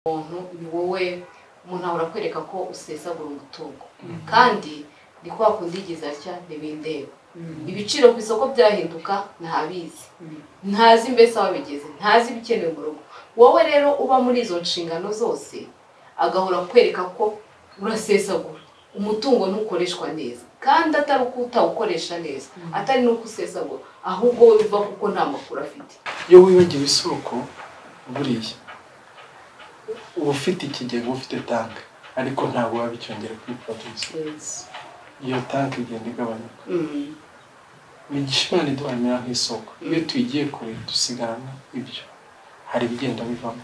Umuntu ni wowe, umuntu ahora akwereka ko usesagura umutungo, kandi ni kwa kundi igize atya ntibindeba. Ibiciro ku isoko byahinduka ntabizi, ntazi mbese aho bigeze, ntazi ibikenewe mu rugo. Wowe rero uba muri izo nshingano zose, agahora akwereka ko urasesagura umutungo, ntukoreshwa neza, kandi atari uko utawukoresha neza, atari n'uko usesagura, ahubwo we biva kuko nta makuru afite. Iyo wibagiwe isoko, buriya uba ufite ikigega, uba ufite tank, ariko ntabwo waba bicyongera kuri produce. Iyo tank igenda igabanyuka. Imigisha Imana iduha imera nk'isoko. Iyo tuyigiye kure, dusigarana ibyo, hari ibigenda bivamo,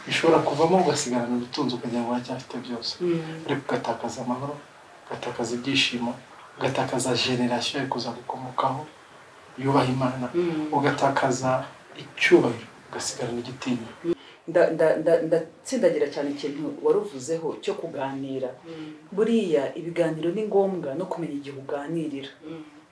bishobora kuvamo ugasigarana ubutunzi, ukagira ngo uracyafite byose, ariko ugatakaza amahoro, ugatakaza ibyishimo, ugatakaza génération yo kuza gukomokaho yubaha Imana, ugatakaza icyubahiro, ugasigarana igitinyiro. Ndatsindagira cyane ikintu wari uvuzeho cyo kuganira. Buriya ibiganiro ni ngombwa, no kumenya igihe uganirira,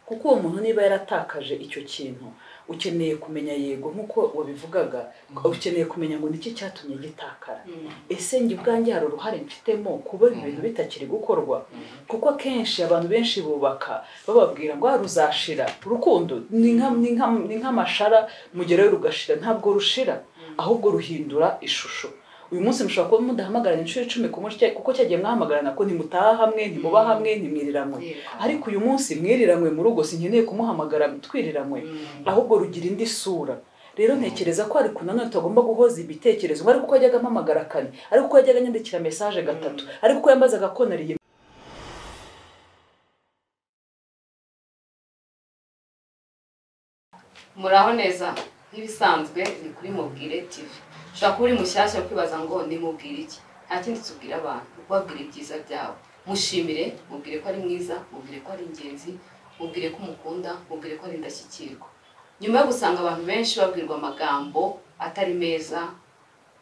kuko uwo muntu niba yaratakaje icyo kintu, ukeneye kumenya, yego, nk'uko wabivugaga, ukeneye kumenya ngo niki cyatumye gitakara. Ese njye ubwanjye hari uruhare mfitemo kuba ibi bintu bitakiri gukorwa? Kuko akenshi abantu benshi bubaka bababwira ngo: "Ah, ruzashira." Urukundo ni nk'amashara, mugerayo rugashira. Ntabwo rushira, ahubwo ruhindura ishusho. Uyu munsi mushobora kuba mudahamagarana inshuro 10 ku munsi, kuko cyagiye mwahamagarana ko ntimutaha hamwe, ntimuba hamwe, ntimwiriranywe. Ariko uyu munsi mwiriranywe mu rugo, sinkeneye kumuhamagara twiriranywe, ahubwo rugira indi sura. Rero ntekereza ko ariko nanone tutagomba guhoza ibitekerezo ngo ariko uko yajyaga ampamagara kane, ariko uko yajyaga anyandikira message gatatu, ariko uko yambazaga ko nariye. Muraho neza, nk'ibisanzwe ni kuri Mubwire TV. Ushobora kuba uri mushyashya kwibaza ngo ni mubwire iki? Nta kindi tubwira abantu, ni ukubabwira ibyiza byabo. Mushimire, mubwire ko ari mwiza, mubwire ko ari ingenzi, mubwire ko umukunda, mubwire ko ari indashyikirwa. Nyuma yo gusanga abantu benshi babwirwa amagambo atari meza,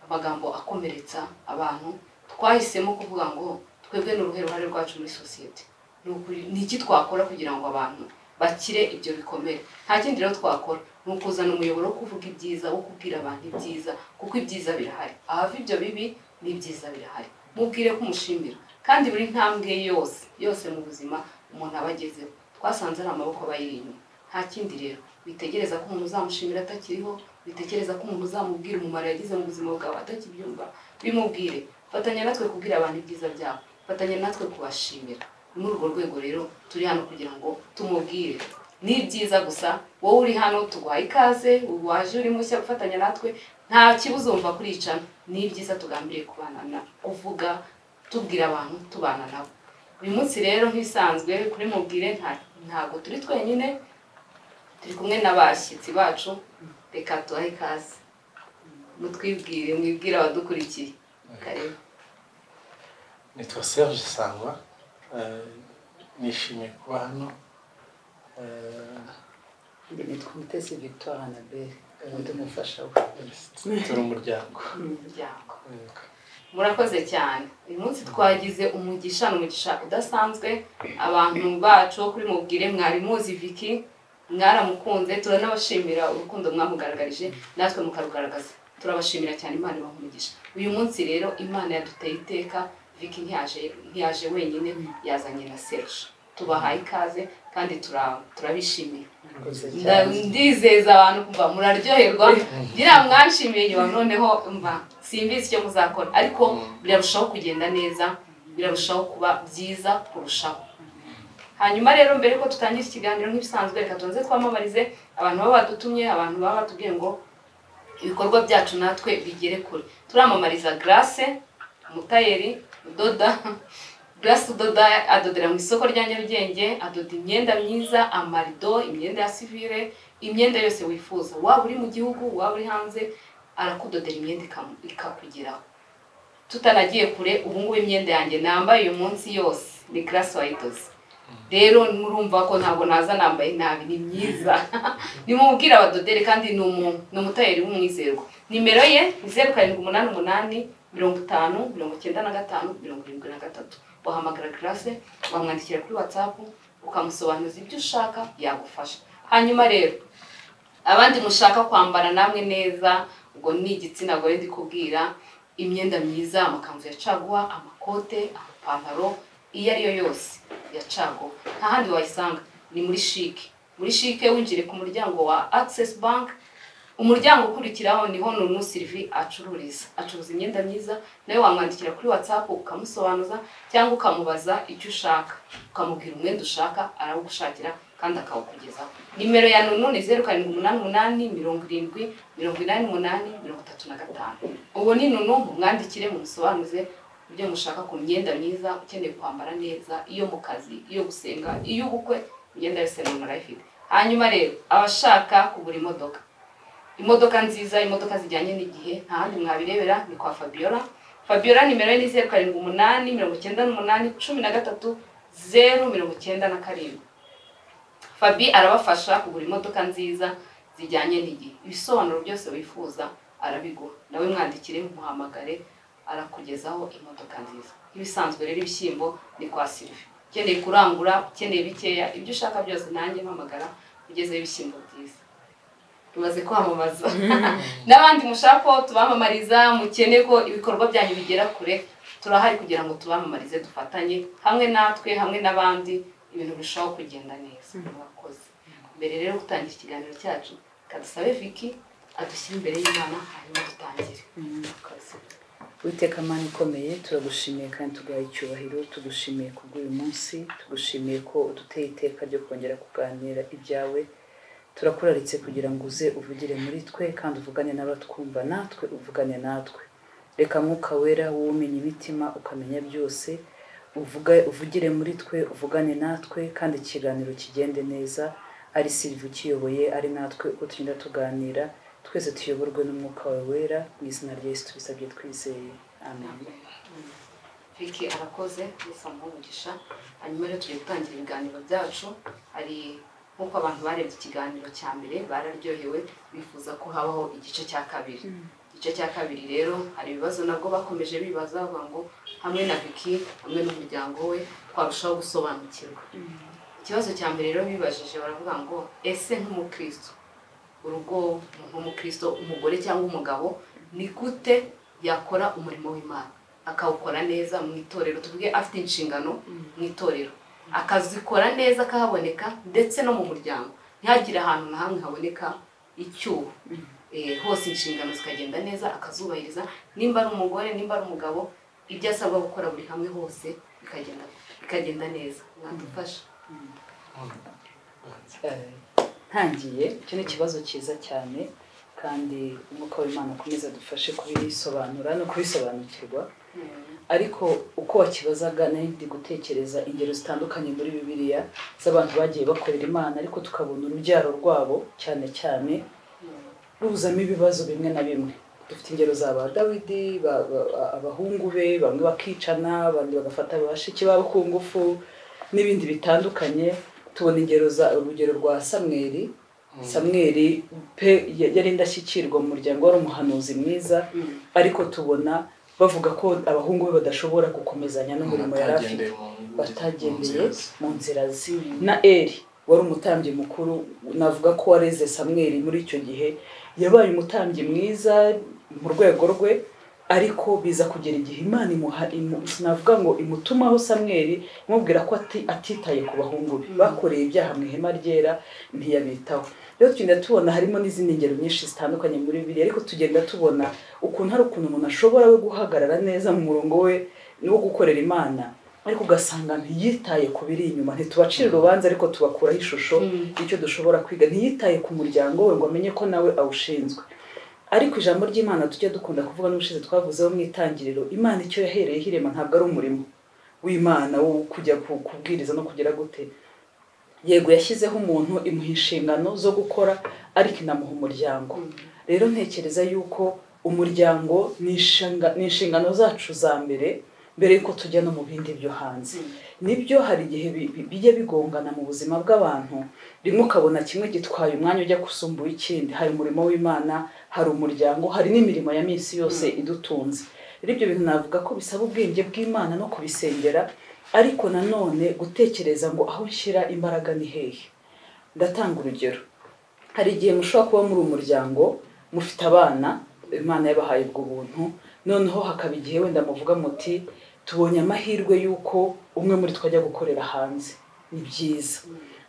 amagambo akomeretsa abantu, twahisemo kuvuga ngo twebwe ni uruhe ruhare rwacu muri sosiyete? Ni ukuri, ni iki twakora kugira ngo abantu bakire ibyo bikomere? Nta kindi rero twakora, ni ukuzana umuyoboro wo kuvuga ibyiza, wo kubwira abantu ibyiza, kuko ibyiza birahari. Ahava ibyo bibi, n'ibyiza birahari. Mubwire ko umushimira, kandi buri ntambwe yose yose mu buzima umuntu aba agezeho, twasanze ari amaboko aba ayiri inyuma. Nta kindi rero, witegereza ko umuntu uzamushimira atakiriho, witekereza ko umuntu uzamubwira umumaro yagize mu buzima bwawe atakibyumva. Bimubwire. Fatanya natwe kubwira abantu ibyiza byabo, fatanya natwe kubashimira. Ni muri urwo rwego rero turi hano kugira ngo tumubwire ni ibyiza gusa. Wowe uri hano, tuguhaye ikaze. Waje uri mushya gufatanya natwe, nta kibuzo wumva kuricana. Ni ibyiza tugambiriye kubana na kuvuga, tubwira abantu, tubana nabo. Uyu munsi rero, nk'ibisanzwe kuri Mubwire, ntabwo turi twenyine, turi kumwe n'abashyitsi bacu. Reka tubahe ikaze, mutwibwire, mwibwire abadukurikiye. Karibu. Nitwa Serge Sangwa, nishimiye kuba hano. Nitwa Mutesi Victoire Annabelle, undi mufasha we. Turi umuryango. Umuryango. Yego. Murakoze cyane. Uyu munsi twagize umugisha, ni umugisha udasanzwe. Abantu bacu bo kuri Mubwire mwari muzi Vicky, mwaramukunze, turanabashimira urukundo mwamugaragarije, natwe mukarugaragaza. Turabashimira cyane, Imana ibaha umugisha. Uyu munsi rero Imana yaduteye iteka, Vicky ntiyaje wenyine, yazanye na Serge. Tubahaye ikaze kandi turabishimiye. Murakoze cyane. Ndizeza abantu kumva muraryoherwa ngira mwanshimiye nyuma. Noneho mva simbizi icyo muzakora, ariko birarushaho kugenda neza, birarushaho kuba byiza kurushaho. Hanyuma rero, mbere ko tutangira ikiganiro, nk'ibisanzwe reka tubanze twamamarize abantu baba badutumye, abantu baba batubwiye ngo ibikorwa byacu natwe bigere kure. Turamamariza Grace, umutayeri udoda. Grace udoda, adodera mu isoko rya Nyarugenge, adoda imyenda myiza, amarido, imyenda ya civile, imyenda yose wifuza. Waba uri mu gihugu, waba uri hanze, arakudodera imyenda ikakugeraho. Tutanagiye kure, ubu ngubu imyenda yanjye nambaye uyu munsi yose ni Grace wayidoze. Rero murumva ko ntabwo naza nambaye nabi, ni myiza. Nimumubwire abadodere, kandi ni umutayeri w'umwizerwa. Nimero ye ni 0788 50 95 73. Wahamagara Grace, wamwandikira kuri WhatsApp, ukamusobanuza ibyo ushaka, yagufasha. Hanyuma rero abandi mushaka kwambara namwe neza, ubwo ni igitsina gore ndi kubwira. Imyenda myiza, amakanzu ya caguwa, amakote, amapantaro, iyo ari yo yose ya caguwa nta handi wayisanga, ni muri Chic. Muri Chic winjire ku muryango wa Access Bank, umuryango ukurikiraho niho Nunu Sylvie acururiza. Acuruza imyenda myiza, nawe wamwandikira kuri WhatsApp ukamusobanuza cyangwa ukamubaza icyo ushaka, ukamubwira umwenda ushaka arawugushakira kandi akawukugezaho. Nimero ya Nunu ni 0788 70 88 35. Ubu ni Nunu, mumwandikire mumusobanuze ibyo mushaka ku myenda myiza, ukeneye kwambara neza, iyo mu kazi, iyo gusenga, iyo ubukwe, imyenda yose Nunu arayifite. Hanyuma rero abashaka kugura imodoka, imodoka nziza, imodoka zijyanye n'igihe, nta handi mwabirebera ni kwa Fabiola. Fabiola nimero ye ni 078 98 13 097. Fabi arabafasha kugura imodoka nziza zijyanye n'igihe, ibisobanuro byose wifuza arabiguha. Nawe mwandikire, muhamagare, arakugezaho imodoka nziza. Ibisanzwe rero ibishyimbo ni kwa Sylvie. Ukeneye kurangura, ukeneye bikeya, ibyo ushaka byose nanjye mpamagara ugezeho ibishyimbo byiza. Tumaze kwamamaza n'abandi mushaka ko tubamamariza, mukeneye ko ibikorwa byanyu bigera kure, turahari kugira ngo tubamamarize, dufatanye hamwe natwe hamwe n'abandi, ibintu birushaho kugenda neza. Murakoze. Mbere rero gutangira ikiganiro cyacu, kadusabe Vicky adushyire imbere y'Imana hanyuma dutangire. Murakoze. Uwiteka Mana ikomeye, turagushimiye kandi tuguhaye icyubahiro, tugushimiye kubw'uyu munsi, tugushimiye ko uduteye iteka ryo kongera kuganira ibyawe. Turakuraritse kugira ngo uze uvugire muri twe kandi uvugane n'abatwumva, natwe uvugane natwe. Reka Mwuka Wera wowe umenya imitima ukamenya byose, uvugire muri twe, uvugane natwe kandi ikiganiro kigende neza, ari Sylvie ukiyoboye, ari natwe uko tugenda tuganira, twese tuyoborwe n'Umwuka wawe Wera, mu izina rya Yesu tubisabye twizeye, amen. Vicky arakoze, Yesu amuhe umugisha. Hanyuma rero tugiye gutangira ibiganiro byacu. Hari nk'uko abantu barebye ikiganiro cya mbere bararyohewe, bifuza ko habaho igice cya kabiri. Igice cya kabiri rero hari ibibazo nabwo bakomeje bibaza, bavuga ngo hamwe na Vicky hamwe n'umuryango we twarushaho gusobanukirwa. Ikibazo cya mbere rero bibajije baravuga ngo ese nk'umukristo, urugo nk'umukristo, umugore cyangwa umugabo ni gute yakora umurimo w'Imana akawukora neza mu itorero, tuvuge afite inshingano mu itorero akazikora neza akahaboneka, ndetse no mu muryango ntihagire ahantu na hamwe haboneka icyuho, hose inshingano zikagenda neza akazubahiriza, nimba ari umugore nimba ari umugabo, ibyo asabwa gukora buri hamwe hose bikagenda neza. Mwadufasha? Ntangiye, icyo ni ikibazo cyiza cyane kandi Umwuka w'Imana akomeza adufashe kubisobanura no kubisobanukirwa. Ariko uko wakibazaga nari ndi gutekereza ingero zitandukanye muri Bibiliya z'abantu bagiye bakorera Imana, ariko tukabona urubyaro rwabo cyane cyane ruzamo ibibazo bimwe na bimwe. Dufite ingero za ba Dawidi, abahungu be bamwe bakicana, abandi bagafata bashiki babo ku ngufu n'ibindi bitandukanye. Tubona ingero za urugero rwa Samweli. Samweli pe yari indashyikirwa mu muryango, wari umuhanuzi mwiza, ariko tubona bavuga ko abahungu be badashobora gukomezanya n'umurimo yari afite, batagendeye mu nzira ze. Na Eli wari umutambyi mukuru, navuga ko wareze Samweli muri icyo gihe, yabaye umutambyi mwiza mu rwego rwe, ariko biza kugera igihe Imana sinavuga ngo imutumaho Samweli imubwira ko atitaye ku bahungu be bakoreye ibyaha mu ihema ryera, ntiyabitaho. Rero tugenda tubona harimo n'izindi ngero nyinshi zitandukanye muri Bibiliya, ariko tugenda tubona ukuntu hari ukuntu umuntu ashobora we guhagarara neza mu murongo we wo gukorera Imana, ariko ugasanga ntiyitaye ku biri inyuma. Ntitubacira urubanza ariko tubakuraho ishusho y'icyo dushobora kwiga. Ntiyitaye ku muryango we ngo amenye ko nawe awushinzwe. Ariko ijambo ry'Imana tujya dukunda kuvuga n'ubushize twavuzeho mu itangiriro, Imana icyo yahereye hirema ntabwo ari umurimo w'Imana wo kujya kubwiriza no kugera gute. Yego yashyizeho umuntu imuha inshingano zo gukora, ariko inamuha umuryango. Rero ntekereza yuko umuryango ni inshingano zacu za mbere, mbere yuko tujya no mu bindi byo hanze. Nibyo hari igihe bijya bigongana mu buzima bw'abantu, rimwe ukabona kimwe gitwaye umwanya ujya gusumbura ikindi. Hari umurimo w'Imana, hari umuryango, hari n'imirimo ya minsi yose idutunze. Rero ibyo bintu navuga ko bisaba ubwenge bw'Imana no kubisengera, ariko nanone gutekereza ngo aho nshyira imbaraga ni hehe. Ndatanga urugero, hari igihe mushobora kuba muri umuryango mufite abana, Imana yabahaye ubwo buntu, Noneho hakaba igihe wenda muvuga muti tubonye amahirwe y'uko umwe muri twe ajya gukorera hanze, ni byiza.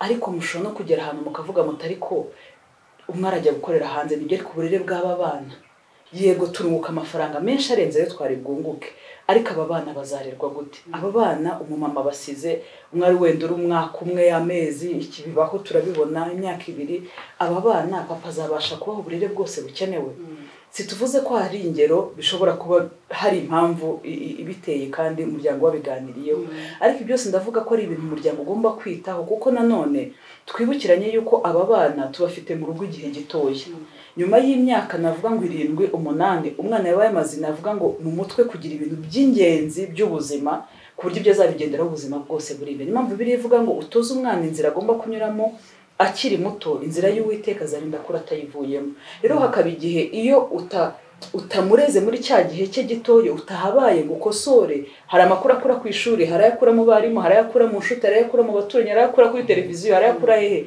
Ariko mushobora no kugera ahantu mukavuga muti ariko umwe arajya gukorera hanze, nibyo, ariko uburere bw'aba bana, yego turunguka amafaranga menshi arenze ayo twari bwunguke, ariko aba bana bazarerwa gute? Aba bana umumama basize, umwe ari wenda uri umwaka umwe, amezi, iki bibaho turabibona, imyaka 2, aba bana papa azabasha kubaha uburere bwose bukenewe? Situvuze ko hari ingero bishobora kuba hari impamvu ibiteye kandi umuryango wabiganiriyeho, ariko byose ndavuga ko ari ibintu umuryango ugomba kwitaho, kuko nanone twibukiranye yuko aba bana tubafite mu rugo igihe gitoya. Nyuma y'imyaka navuga ngo 7, 8, umwana yabaye amazi navuga ngo mu mutwe kugira ibintu by'ingenzi by'ubuzima ku buryo ibyo azabigenderaho ubuzima bwose buri imbere. Impamvu Bibiliya ivuga ngo utoze umwana inzira agomba kunyuramo akiri muto, inzira y'Uwiteka azarinda akura atayivuyemo. Rero hakaba igihe iyo utamureze muri cya gihe cye gitoya, utahabaye ngo ukosore, hari amakuru akura ku ishuri, hari ayakura mu barimu, hari ayakura mu nshuti, hari ayakura mu baturanyi, hari ayakura kuri televiziyo, hari ayakura hehe,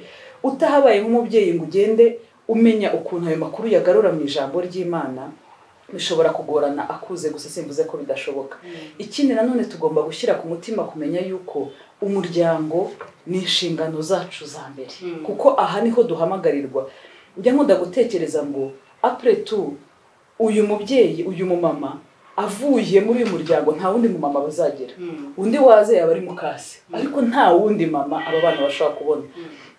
utahabaye nk'umubyeyi ngo ugende umenya ukuntu ayo makuru yagarura mu ijambo ry'Imana, bishobora kugorana akuze. Gusa simvuze ko bidashoboka. Ikindi nanone tugomba gushyira ku mutima kumenya yuko umuryango ni inshingano zacu za mbere, kuko aha niho duhamagarirwa. Njya nkunda gutekereza ngo après tout uyu mubyeyi, uyu mumama avuye muri uyu muryango, nta wundi mumama bazagera. Undi waze yaba ari mukase, ariko nta wundi mama aba bana bashobora kubona.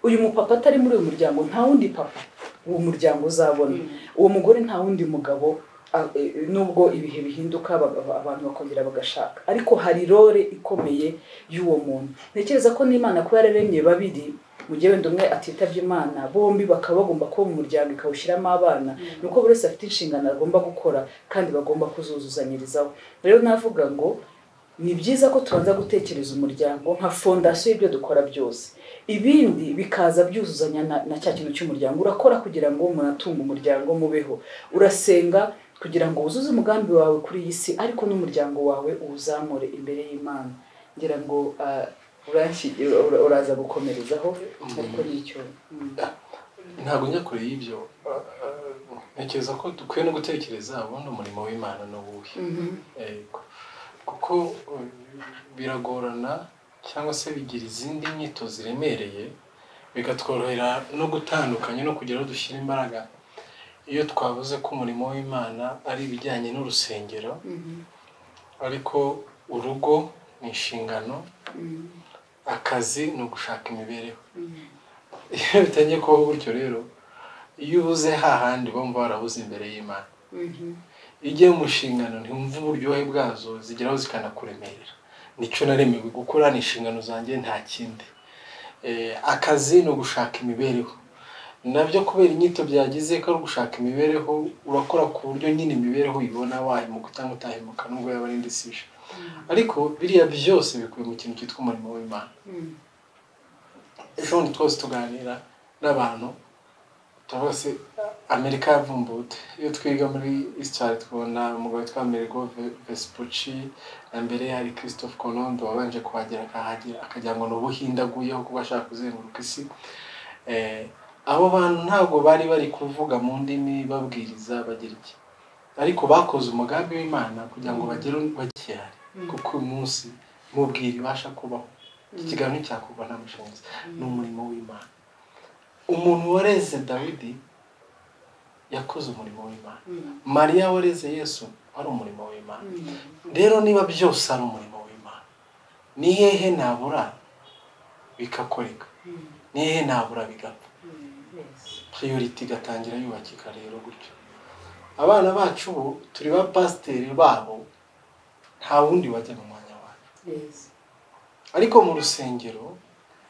Uyu mupapa atari muri uyu muryango, nta wundi papa uwo muryango uzabona. Uwo mugore nta wundi mugabo, nubwo ibihe bihinduka abantu bakongera bagashaka, ariko hari role ikomeye y'uwo muntu. Ntekereza ko n'Imana kuba yararemye babiri, mu gihe wenda umwe atitabye Imana, bombi bakaba bagomba kuba mu muryango ikawushyiramo abana, nuko buri wese afite inshingano agomba gukora kandi bagomba kuzuzuzanyirizaho. Rero navuga ngo ni byiza ko tubanza gutekereza umuryango nka fondasiyo y'ibyo dukora byose, ibindi bikaza byuzuzanya na cya kintu cy'umuryango. Urakora kugira ngo munatunge umuryango mubeho, urasenga kugira ngo wuzuze umugambi wawe kuri iyi si, ariko n'umuryango wawe uwuzamure imbere y'Imana. Ngira ngo uraza gukomerezaho, ariko nicyo ntabwo njya kure y'ibyo. Ntekereza ko dukwiye no gutekereza ubundi umurimo w'Imana ni uwuhe, kuko biragorana cyangwa se bigira izindi nyito ziremereye, bigatworohera no gutandukanya no kugira aho dushyira imbaraga. Iyo twavuze ko umurimo w'Imana ari ibijyanye n'urusengero, ariko urugo ni inshingano, akazi ni ugushaka imibereho. Iyo bitangiye kubaho gutyo rero, iyo ubuze hahandi bumva warabuze imbere y'Imana. Iyo ugiye mu nshingano ntiwumva uburyohe bwazo, zigeraho zikanakuremerera. Nicyo naremewe gukora, ni inshingano zanjye, nta kindi. Akazi ni ugushaka imibereho, nabyo kubera inyito byagize ko ari ugushaka imibereho, urakora ku buryo nyine imibereho uyibona wahemuka cyangwa utahemuka, nubwo yaba ari indisije. Ariko biriya byose bikubiye mu kintu cyitwa umurimo w'Imana. Ejo bundi twose tuganira n'abantu turavuga se Amerika yavumbutse. Iyo twiga muri histoire tubona umugabo witwa Amerigo Vespucci, na mbere hari Christophe Colomb wabanje kuhagera akahagera akagira ngo ni Ubuhinde aguyeho kuko ashaka kuzenguruka isi. Abo bantu ntabwo bari bari kuvuga mu ndimi babwiriza bagira iki, ariko bakoze umugambi w'Imana kugira ngo bagere bakihari, kuko uyu munsi mubwira ibasha kubaho. Iki kiganiro cyakorwa nta mashanyarazi, ni umurimo w'Imana. Umuntu wareze Dawidi yakoze umurimo w'Imana, Mariya wareze Yesu wari umurimo w'Imana. Rero niba byose ari umurimo w'Imana, ni hehe nabura bikakoreka, ni hehe nabura bigapfa? Priority igatangira yubakika rero gutyo. Abana bacu ubu turi ba pasiteri babo, nta wundi wajya mu mwanya wacu. Ariko mu rusengero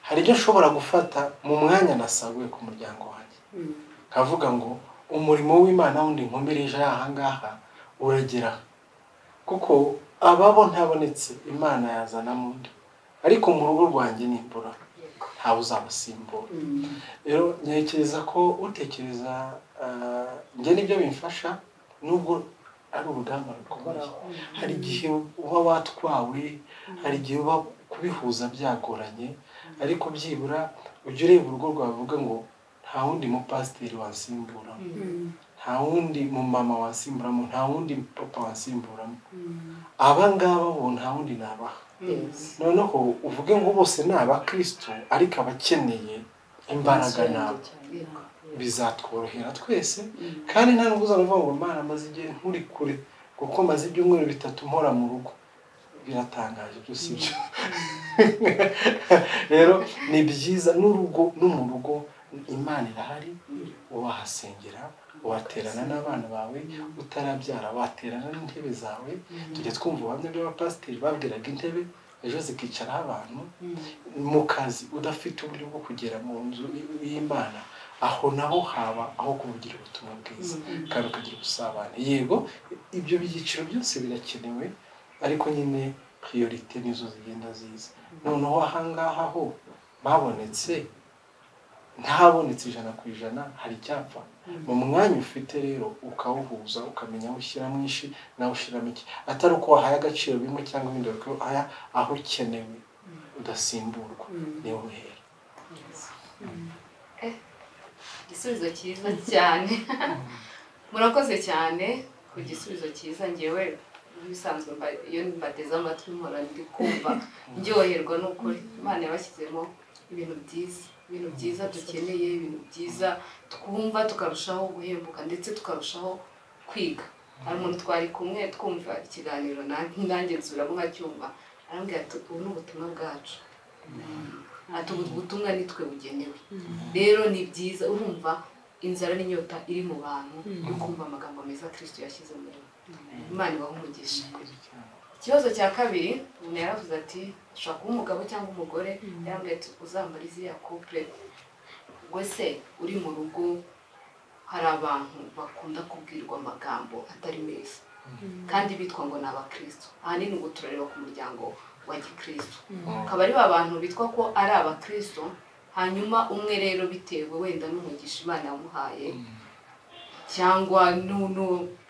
hari ibyo nshobora gufata mu mwanya nasaguye ku muryango wanjye, nkavuga ngo umurimo w'Imana wundi nkomereje aha ngaha uragera, kuko ababo ntabonetse Imana yazanamo undi, ariko mu rugo rwanjye nimbura ntawe uzabasimbura. Rero ntekereza ko utekereza njye nibyo bimfasha, nubwo ari urugamba rukomeye. Hari igihe uba watwawe, hari igihe uba kubihuza byagoranye, ariko byibura ujya ureba urugo rwawe uvuga ngo nta wundi mupasiteri wansimbura, Nta wundi mu mama wansimburamo, nta wundi papa wansimburamo. Aba ngaba bo nta wundi nabaha. Noneho uvuge ngo bose ni abakristo ariko abakeneye imbaraga nabo bizatworohera twese. Kandi nta nubwo uzavuga ngo Mana maze igihe nkuri kure kuko maze ibyumweru 3 mpora mu rugo. Biratangaje byo si byo. Rero ni byiza n'urugo no mu rugo Imana irahari, wahasengera, waterana n'abana bawe, utarabyara waterana n'intebe zawe. Tujya twumva ubuhamya bw'abapasiteri babwiraga intebe ejo zikicaraho abantu. Mu kazi udafite uburyo bwo kugera mu nzu y'Imana, aho naho haba aho kuvugira ubutumwa bwiza kandi ukagira ubusabane. Yego ibyo byiciro byose birakenewe, ariko nyine priorite nizo zigenda ziza. Noneho ahangaha ho babonetse, ntabonetse 100% hari icyapfa. Mu mwanya ufite rero ukawuhuza, ukamenya aho ushyira mwinshi nawe ushyiramo iki, atari uko wahaye agaciro bimwe cyangwa ibindi, ariko aya aho ukenewe udasimburwa niho uhera. Igisubizo cyiza cyane. Murakoze cyane ku gisubizo cyiza. Ngewe bisanzwe iyo mbateze amatwi mpora ndi kumva ndyoherwa n'ukuri. Imana yabashyizemo ibintu byiza, ibintu byiza dukeneye, ibintu byiza twumva tukarushaho guhembuka ndetse tukarushaho kwiga. Hari umuntu twari kumwe twumva ikiganiro nanjye nsubiramo nkacyumva, arambwira ati ubu ni ubutumwa bwacu, ati ubu butumwa nitwe bugenewe. Rero ni byiza, urumva inzara n'inyota iri mu bantu yo kumva amagambo meza Kristo yashyize muri bo. Imana ibahe umugisha. Ikibazo cya kabiri, umuntu yaravuze ati ushobora kuba umugabo cyangwa umugore, yarambwiye ati uzambara ziriya couple. Ubwo se uri mu rugo hari abantu bakunda kubwirwa amagambo atari meza kandi bitwa ngo ni abakristo. Ahanini ngo turareba ku muryango wa gikristo, akaba ari ba bantu bitwa ko ari abakristo, hanyuma umwe rero bitewe wenda n'umugisha Imana yamuhaye cyangwa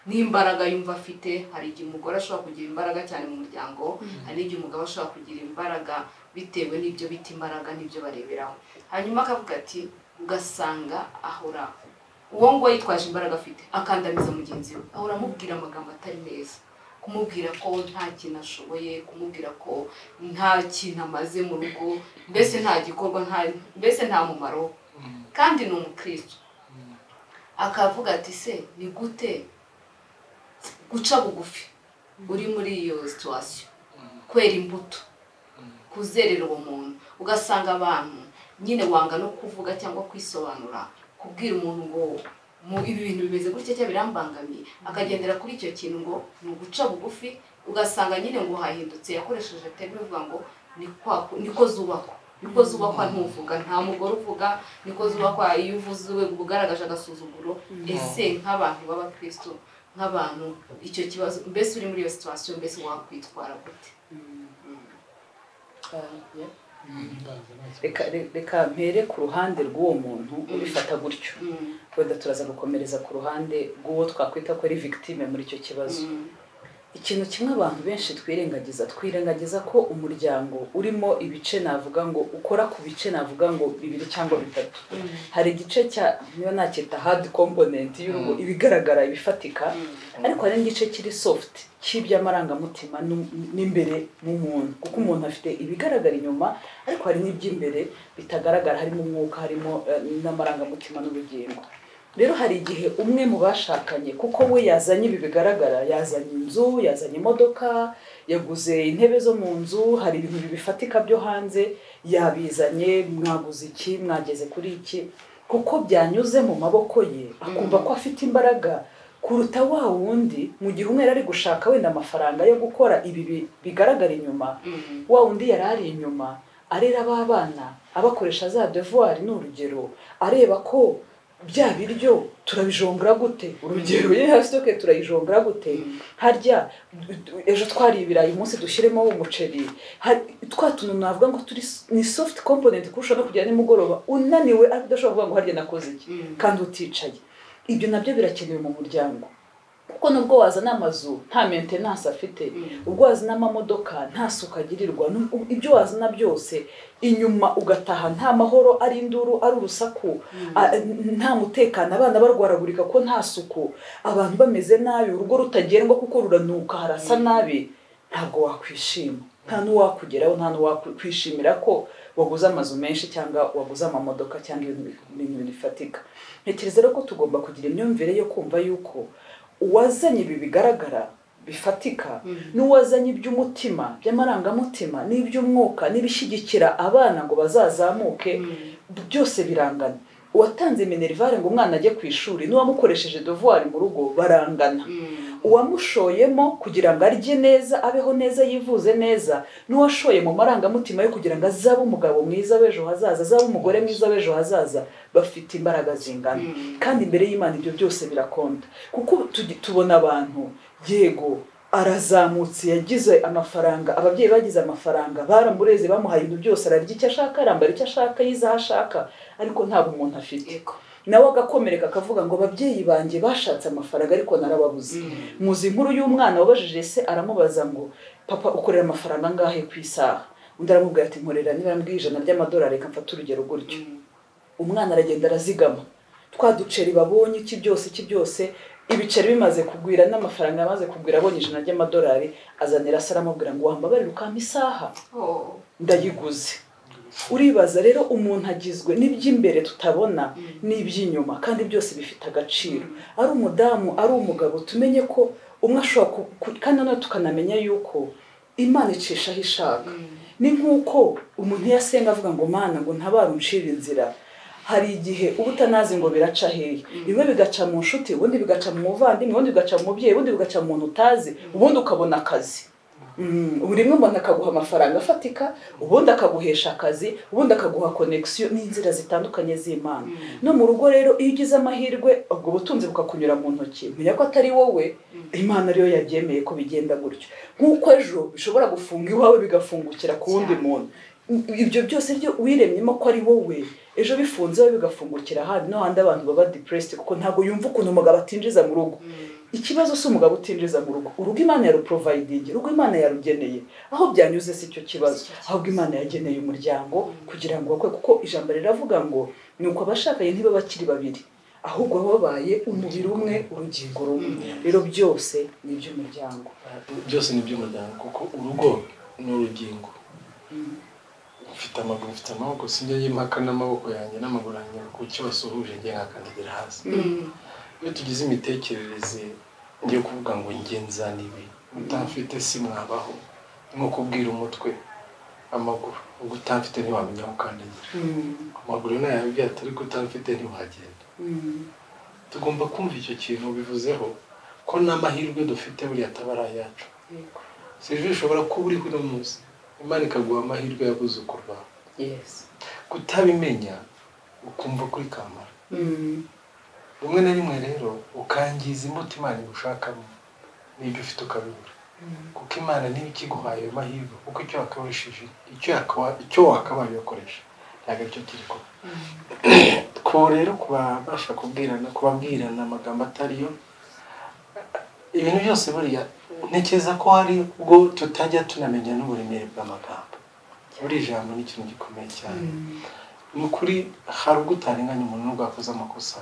n'imbaraga yumva afite. Hari igihe umugore ashobora kugira imbaraga cyane mu muryango, hari n'igihe umugabo ashobora kugira imbaraga bitewe n'ibyo bita imbaraga n'ibyo bareberaho. Hanyuma akavuga ati ugasanga ahora uwo ngo yitwaje imbaraga afite akandamiza mugenzi we, ahora amubwira amagambo atari meza, kumubwira ko nta kintu ashoboye, kumubwira ko nta kintu amaze mu rugo, mbese nta gikorwa, mbese nta mumaro, kandi ni umukristo. Akavuga ati se ni gute guca bugufi uri muri iyo situation, kwera imbuto, kuzerera uwo muntu. Ugasanga abantu nyine wanga no kuvuga cyangwa kwisobanura, kubwira umuntu ngo mu ibi bintu bimeze gutya cyangwa birambangamiye, akagendera kuri icyo kintu ngo ni uguca bugufi. Ugasanga nyine ngo hahindutse, yakoresheje terme ivuga ngo niko zubakwa, niko zubakwa ntuvuga, nta mugore uvuga, niko zubakwa, iyo uvuze ugaragaje agasuzuguro. Ese nk'abantu b'abakristo, nk'abantu icyo kibazo, mbese uri muri iyo situation, mbese wakwitwara gute? Reka mpere ku ruhande rw'uwo muntu ubifata gutyo, wenda turaza gukomereza ku ruhande rw'uwo twakwita ko ari victime muri icyo kibazo. Ikintu kimwe abantu benshi twirengagiza ko umuryango urimo ibice, navuga ngo ukora ku bice, navuga ngo 2 cyangwa 3. Hari igice cya niba nacyita hard component y'urugo, ibigaragara, ibifatika, ariko hari n'igice kiri soft cy'iby'amarangamutima n'imbere mu muntu, kuko umuntu afite ibigaragara inyuma ariko hari n'iby'imbere bitagaragara, harimo umwuka, harimo n'amarangamutima n'ubugingo. Rero hari igihe umwe mu bashakanye, kuko we yazanye ibi bigaragara, yazanye inzu, yazanye imodoka, yaguze intebe zo mu nzu, hari ibintu bifatika byo hanze yabizanye, mwaguze iki, mwageze kuri iki, kuko byanyuze mu maboko ye, akumva ko afite imbaraga kuruta wa wundi. Mu gihe umwe ari gushaka wenda amafaranga yo gukora ibi bigaragara inyuma, wa wundi yari ari inyuma arera abana, abakoresha za devoir, ni urugero, areba ko bya biryo turabijongora gute, urugero ye stoke turayijongora gute, harya ejo twari ibirayi umunsi dushyiremo umuceri, twa tuntu navuga ngo turi ni soft component kurusha no kugera nimugoroba unaniwe ariko udashobora kuvuga ngo harya nakoze iki kandi uticaye. Ibyo nabyo birakenewe mu muryango. Kuko nubwo wazana amazu nta maintenance afite, ubwo wazana amamodoka nta suku agirirwa, ibyo wazana byose inyuma ugataha nta mahoro, ari induru, ari urusaku, nta mutekano, abana barwaragurika ko nta suku, abantu bameze nabi, urugo rutagendwa kuko ruranuka, harasa nabi, ntabwo wakwishima, nta n'uwakugeraho, nta n'uwakwishimira ko waguze amazu menshi cyangwa waguze amamodoka cyangwa ibintu bifatika. Ntekereza rero ko tugomba kugira imyumvire yo kumva yuko uwazanye ibi bigaragara bifatika n'uwazanye iby'umutima, by'amarangamutima, n'iby'umwuka, n'ibishyigikira abana ngo bazazamuke, byose birangana. Uwatanze minerivare ngo umwana ajye ku ishuri n'uwamukoresheje devoir mu rugo barangana. Uwamushoyemo kugira ngo arye neza, abeho neza, yivuze neza, n'uwashoye mu marangamutima yo kugira ngo azabe umugabo mwiza w'ejo hazaza, azabe umugore mwiza w'ejo hazaza, bafite imbaraga zingana. Kandi imbere y'Imana ibyo byose birakonta. Kuko tubona abantu, yego arazamutse, yagize amafaranga, ababyeyi bagize amafaranga, baramureze, bamuhaye ibintu byose, ararya icyo ashaka, arambara icyo ashaka, yize aho ashaka, ariko ntabwo umuntu afite. Nawe agakomereka akavuga ngo ababyeyi banjye bashatse amafaranga ariko narababuze. Muzi inkuru y'umwana wabajije se, aramubaza ngo papa ukorera amafaranga angahe ku isaha? Undi aramubwira ati nkorera niba mbwiye $100, reka mfate urugero gutyo. Umwana aragenda arazigama, twa duceri babonye iki byose iki byose, ibiceri bimaze kugwira n'amafaranga yamaze kugwira, abonye $100, azanira se aramubwira ngo wambabarire ukampa isaha, ndayiguze. Uribaza rero umuntu agizwe n'iby'imbere tutabona n'iby'inyuma, kandi byose bifite agaciro. Ari umudamu, ari umugabo, tumenye ko umwe ashobora, kandi nanone tukanamenya yuko Imana icisha aho ishaka. Ni nk'uko umuntu yasenga avuga ngo Mana ngo ntabare uncire inzira, hari igihe uba utanazi ngo biraca hehe. Bimwe bigaca mu nshuti, ubundi bigaca mu muvandimwe, ubundi bigaca mu mubyeyi, ubundi bigaca mu muntu utazi, ubundi ukabona akazi. Rimwe umuntu akaguha amafaranga afatika, ubundi akaguhesha akazi, ubundi akaguha connection, n'inzira zitandukanye z'Imana. No mu rugo rero iyo ugize amahirwe ubwo butunzi bukakunyura mu ntoki, menya ko atari wowe, Imana ariyo yabyemeye ko bigenda gutyo. Nk'uko ejo bishobora gufunga iwawe bigafungukira ku wundi muntu, ibyo byose byo wiremyemo ko ari wowe, ejo bifunze wowe bigafungukira ahandi. No handi abantu baba depressed kuko ntabwo yumva ukuntu umugabo atinjiza mu rugo. Ikibazo si umugabo utinjiza mu rugo, urugo Imana yaruproviding, urugo Imana yarugeneye, aho byanyuze si cyo kibazo, ahubwo Imana yageneye umuryango kugira ngo bakwe, kuko ijambo riravuga ngo nuko abashakanye ntiba bakiri babiri, ahubwo babaye umubiri umwe, urugingo rumwe. Rero byose ni iby'umuryango, byose ni iby'umuryango, kuko urugo ni urugingo. Mfite amaguru, mfite amaboko, sinjya yimpaka n'amaboko yanjye n'amaguru yanjye ku cyose uhuje ngiye nkakandagira hasi. Iyo tugize imitekerereze ngiye kuvuga ngo ngenza nibi utamfite si mwabaho, nko kubwira umutwe amaguru ubwo utamfite ntiwamenya aho ukandagira, amaguru nayo yabwiye ati ariko utamfite ntiwagenda. Tugomba kumva icyo kintu bivuzeho ko n'amahirwe dufite buriya ataba ari ayacu. Sivyo, ushobora kuba uri kuno munsi Imana ikaguha amahirwe y'abuzukuru bawe. Kutabimenya ukumva kuri kamara. Rimwe na rimwe rero ukangiza imbuto Imana igushakamo n'ibyo ufite ukabibura. Kuko Imana niba ikiguhaye ayo mahirwe, kuko icyo wakakoresheje, icyo wakabaye ukoresha ntabwo aricyo kiri kuba. Ko rero kubabasha kubwirana, kubabwirana amagambo atariyo, ibintu byose buriya ntekereza ko hari ubwo tutajya tunamenya n'uburemere bw'amagambo. Buri jambo ni ikintu gikomeye cyane. Ni ukuri hari ubwo utarenganya umuntu n'ubwo akoze amakosa,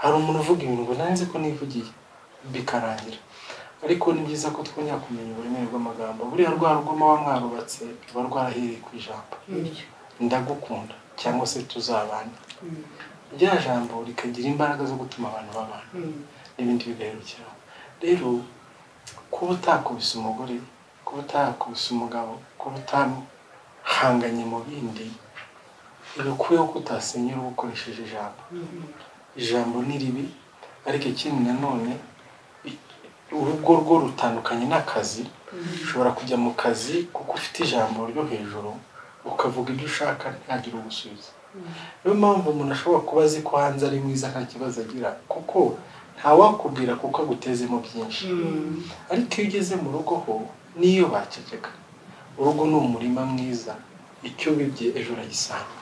hari umuntu uvuga ibintu ngo nanze ko nivugiye bikarangira. Ariko ni byiza ko twongera kumenya uburemere bw'amagambo. Buriya rwa rugo muba mwarubatse ruba rwarahereye ku ijambo ndagukunda cyangwa se tuzabana, rya jambo rikagira imbaraga zo gutuma abantu babana n'ibindi bigaherukiraho. Rero kuba utakubise umugore, kuba utakubise umugabo, kuba utahanganye mu bindi, ntibikwiye ko utasenyera uba ukoresheje ijambo. Ijambo ni ribi, ariko ikindi nanone urugo rwo rutandukanye n'akazi. Ushobora kujya mu kazi kuko ufite ijambo ryo hejuru, ukavuga ibyo ushaka ntagire ugusubiza. Niyo mpamvu umuntu ashobora kuba azi ko hanze ari mwiza nta kibazo agira, kuko ntawakubwira kuko agutezemo byinshi. Ariko iyo ugeze mu rugo ho niyo baceceka, urugo ni umurima mwiza, icyo bibye ejo uragisanga.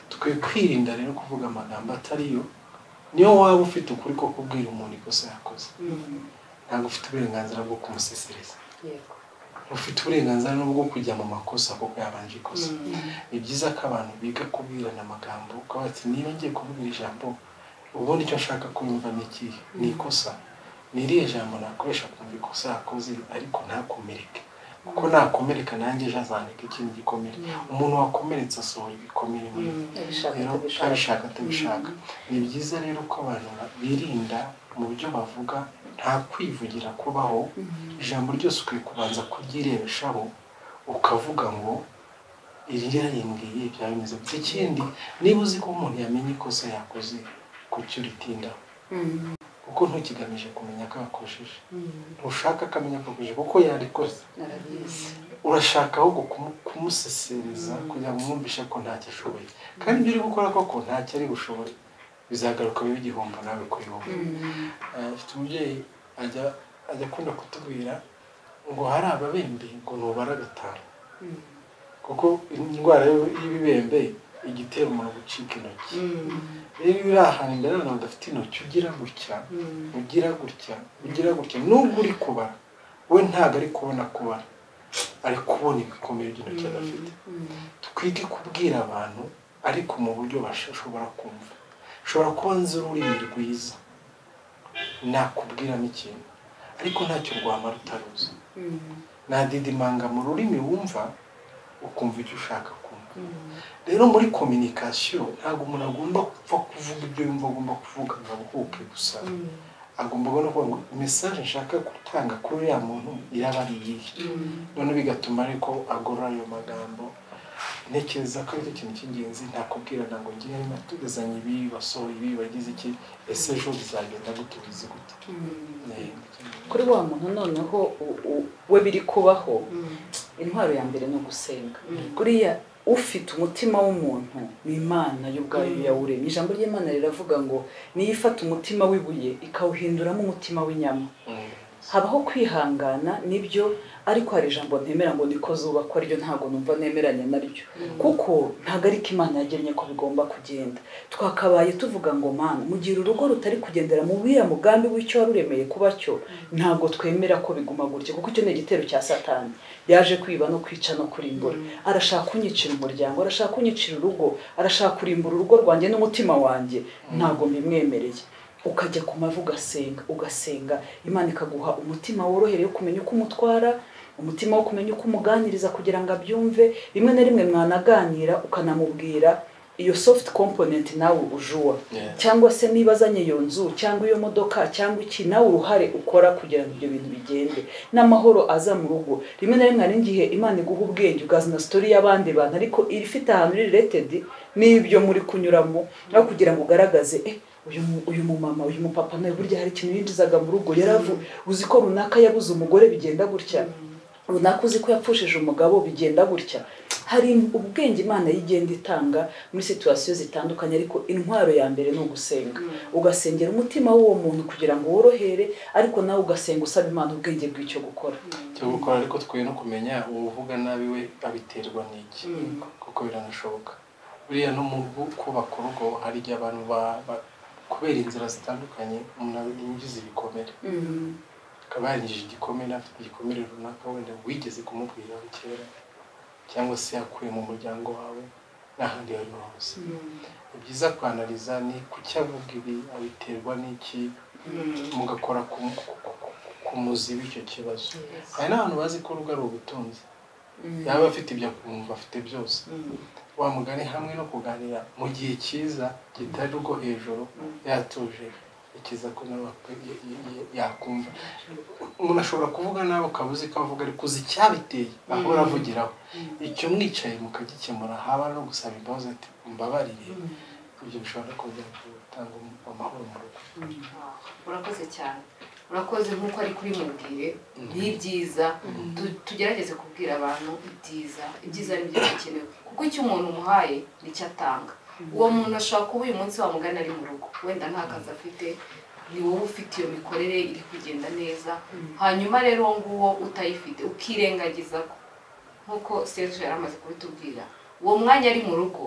Tukwiye kwirinda rero kuvuga amagambo atariyo, Niyo waba ufite ukuri ko kubwira umuntu ikosa yakoze, ntabwo ufite uburenganzira bwo kumusesereza. Ufite uburenganzira bwo kujya mu makosa kuko yabanje ikosa. Ni byiza ko abantu biga kubwirana amagambo, ukavuga ati niba ngiye kubwira ijambo ubundi icyo nshaka kumva ni ikihe, ni ikosa, ni irihe jambo nakoresha kumva ikosa yakoze ariko ntakomereke, kuko nakomereka nanjye ejo azandika ikindi gikomere. Umuntu wakomeretse asohora ibikomere muri abishaka atabishaka. Ni byiza rero ko abantu birinda mu byo bavuga, nta kwivugira kubaho. Ijambo ryose ukwiye kubanza kuryirebeshaho ukavuga ngo iri ryarimbwiye byaba bimeze gute. Ikindi, niba uzi ko umuntu yamenye ikosa yakoze, kuki uritindaho? Kuko ntukigamije kumenya ko yakojeje, ntushaka ko amenya ko yakojeje kuko yarikoze. Urashaka ahubwo kumusesereza kugira ngo umwumvishe ko ntacyo ashoboye, kandi ibyo uri gukora koko ntacyo ari bushobore, bizagaruka bibe igihombo nawe kuri wowe. Afite umubyeyi ajya akunda kutubwira ngo hari ababembe ngo nubara 5, kuko indwara y'ibibembe igitera umuntu gucika intoki. Rero iyo uri ahantu imbere y'abantu badafite intoki, ugira gutya, ugira gutya, ugira gutya, nubwo uri kubara we ntabwo ari kubona kubara, ari kubona ibikomere by'intoki adafite. Twige kubwira abantu ariko mu buryo bashobora kumva. Ushobora kuba nzi ururimi rwiza nakubwiramo ikintu, ariko ntacyo rwamara utaruzi. Nadidimanga mu rurimi wumva ukumva icyo ushaka kumva. Rero muri communication ntabwo umuntu agomba gupfa kuvuga ibyo yumva agomba kuvuga ngo abuhuke gusa. Agomba no kuvuga ngo message nshaka gutanga kuri uriya muntu iraba ari iyihe, none bigatuma ariko agorora ayo magambo. Ntekereza ko aricyo kintu cy'ingenzi, ntakubwirana ngo ngiye natugezanye ibi, basohoye ibi, bagize iki, ese ejo bizagenda gute, ubizi gute? Kuri wa muntu noneho we biri kubaho, intwaro ya mbere ni ugusenga. Kuriya ufite umutima w'umuntu ni Imana y'ubwayo yawuremye. Ijambo ry'Imana riravuga ngo niyo ifata umutima w'ibuye ikawuhinduramo umutima w'inyama. Habaho kwihangana nibyo, ariko hari ijambo ntemera ngo niko zubakwa ryo ntago numva nemeranya naryo, kuko ntago ariko Imana yagennye ko bigomba kugenda. Twakabaye tuvuga ngo Mana, mu gihe urugo rutari kugendera mu buriya mugambi w'icyo waruremeye kuba cyo, ntago twemera ko biguma gutya, kuko icyo ni igitero cya Satani. Yaje kwiba no kwica no kurimbura. Arashaka kunyicira umuryango, arashaka kunyicira urugo, arashaka kurimbura urugo rwanjye n'umutima wanjye, ntago mbimwemereye. Ukajya ku mavi ugasenga, ugasenga, Imana ikaguha umutima worohereye kumenya uko umutwara, umutima wo kumenya uko umuganiriza kugira ngo abyumve. Rimwe na rimwe mwanaganira ukanamubwira iyo soft component nawe ujuwa, cyangwa se niba azanye iyo nzu cyangwa iyo modoka cyangwa iki, nawe uruhare ukora kugira ngo ibyo bintu bigende n'amahoro aza mu rugo. Rimwe na rimwe hari igihe Imana iguha ubwenge ukazana story y'abandi bantu ariko ifite ahantu related n'ibyo muri kunyuramo, aho kugira ngo ugaragaze uyu mumama, uyu mupapa nawe burya hari ikintu yinjizaga mu rugo, yaravu uzi ko runaka yabuze umugore bigenda gutya, runaka uzi ko yapfushije umugabo bigenda gutya. Hari ubwenge Imana yigenda itanga muri situation zitandukanye, ariko intwaro ya mbere ni ugusenga. Ugasengera umutima w'uwo muntu kugira ngo worohere, ariko nawe ugasenga usaba Imana ubwenge bw'icyo gukora. Cyo gukora, ariko twe no kumenya uvuga nabi we abiterwa n'iki, kuko biranashoboka. Buriya no mu kubaka urugo hari igihe abantu kubera inzira zitandukanye umuntu yinjiza ibikomere, akaba yarinjije igikomere, afite igikomere runaka wenda wigeze kumubwira kera, cyangwa se yakuye mu muryango wawe n'ahandi hantu hose. Ni byiza kwanaliza ni kuki avuga ibi, abiterwa n'iki, mugakora ku muzi w'icyo kibazo. Hari n'abantu bazi ko urugo ari ubutunzi, yaba afite ibyo akumva afite byose, wa mugani hamwe no kuganira mu gihe cyiza kitari urwo hejuru, yatuje ikiza ko nawe yakumva. Umuntu ashobora kuvuga nawe ukaba uzi ko avuga ariko uzi icyabiteye ahora avugiraho, icyo mwicaye mukagikemura, haba no gusaba imbabazi ati mbabarire, ibyo bishobora kongera gutanga amahoro mu rugo. Urakoze cyane, urakoze. Nk'uko ari kuri mubwire ni byiza tugerageze kubwira abantu ibyiza, ibyiza ari byo bikenewe, kuko icyo umuntu umuhaye nicyo atanga. Uwo muntu ashobora kuba uyu munsi wamugana ari mu rugo, wenda nta kazi afite, ni wowe ufite iyo mikorere iri kugenda neza, hanyuma rero uwo nguwo utayifite ukirengagiza ko, nk'uko Serge yari amaze kubitubwira, uwo mwanya ari mu rugo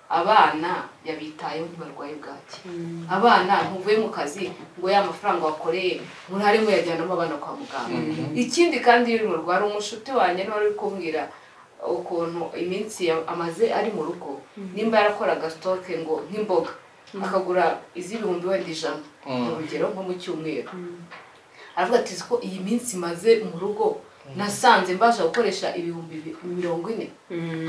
Abana yabitayeho ntibarwaye bwaki. Abana ntuvuye mu kazi ngo ya mafaranga wakoreye murare muyajyanamo abana kwa muganga. Ikindi kandi iyo uri mu rwara, umushuti wanjye niwe uri kumbwira ukuntu iminsi amaze ari mu rugo, nimba yarakoraga stock ngo nk'imboga akagura iz'ibihumbi wenda 100 urugero nko mu cyumweru, aravuga ati ko iyi minsi maze mu rugo nasanze mbasha gukoresha 40,000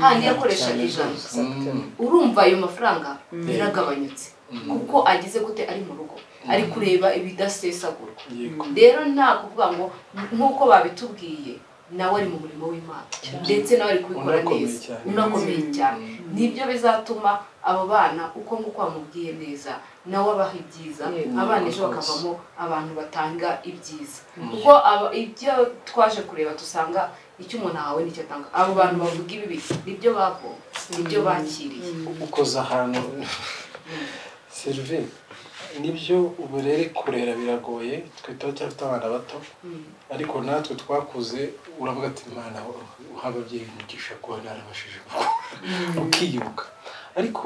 handi yakoresha 100. Urumva ayo mafaranga yaragabanyutse kuko agize gute ari mu rugo ari kureba ibidasesagurwa. Rero nta kuvuga ngo nk'uko babitubwiye nawe ari mu murimo w'Imana ndetse nawe ari kubikora neza unakomeye cyane, nibyo bizatuma abo bana uko nguko bamubwiye neza nawe abaha ibyiza, abana ejo bakavamo abantu batanga ibyiza. Kuko ibyo twaje kureba dusanga icyo umuntu ahawe nicyo atanga. Abo bantu bavuga ibibi nibyo bavoma, nibyo bakiriye. Ukoza ahantu Sylvie, nibyo uburere kurera biragoye, twe turacyafite abana bato ariko natwe twakuze uravuga ati Imana uha ababyeyi umugisha kuba narabashije ukiyibuka. Ariko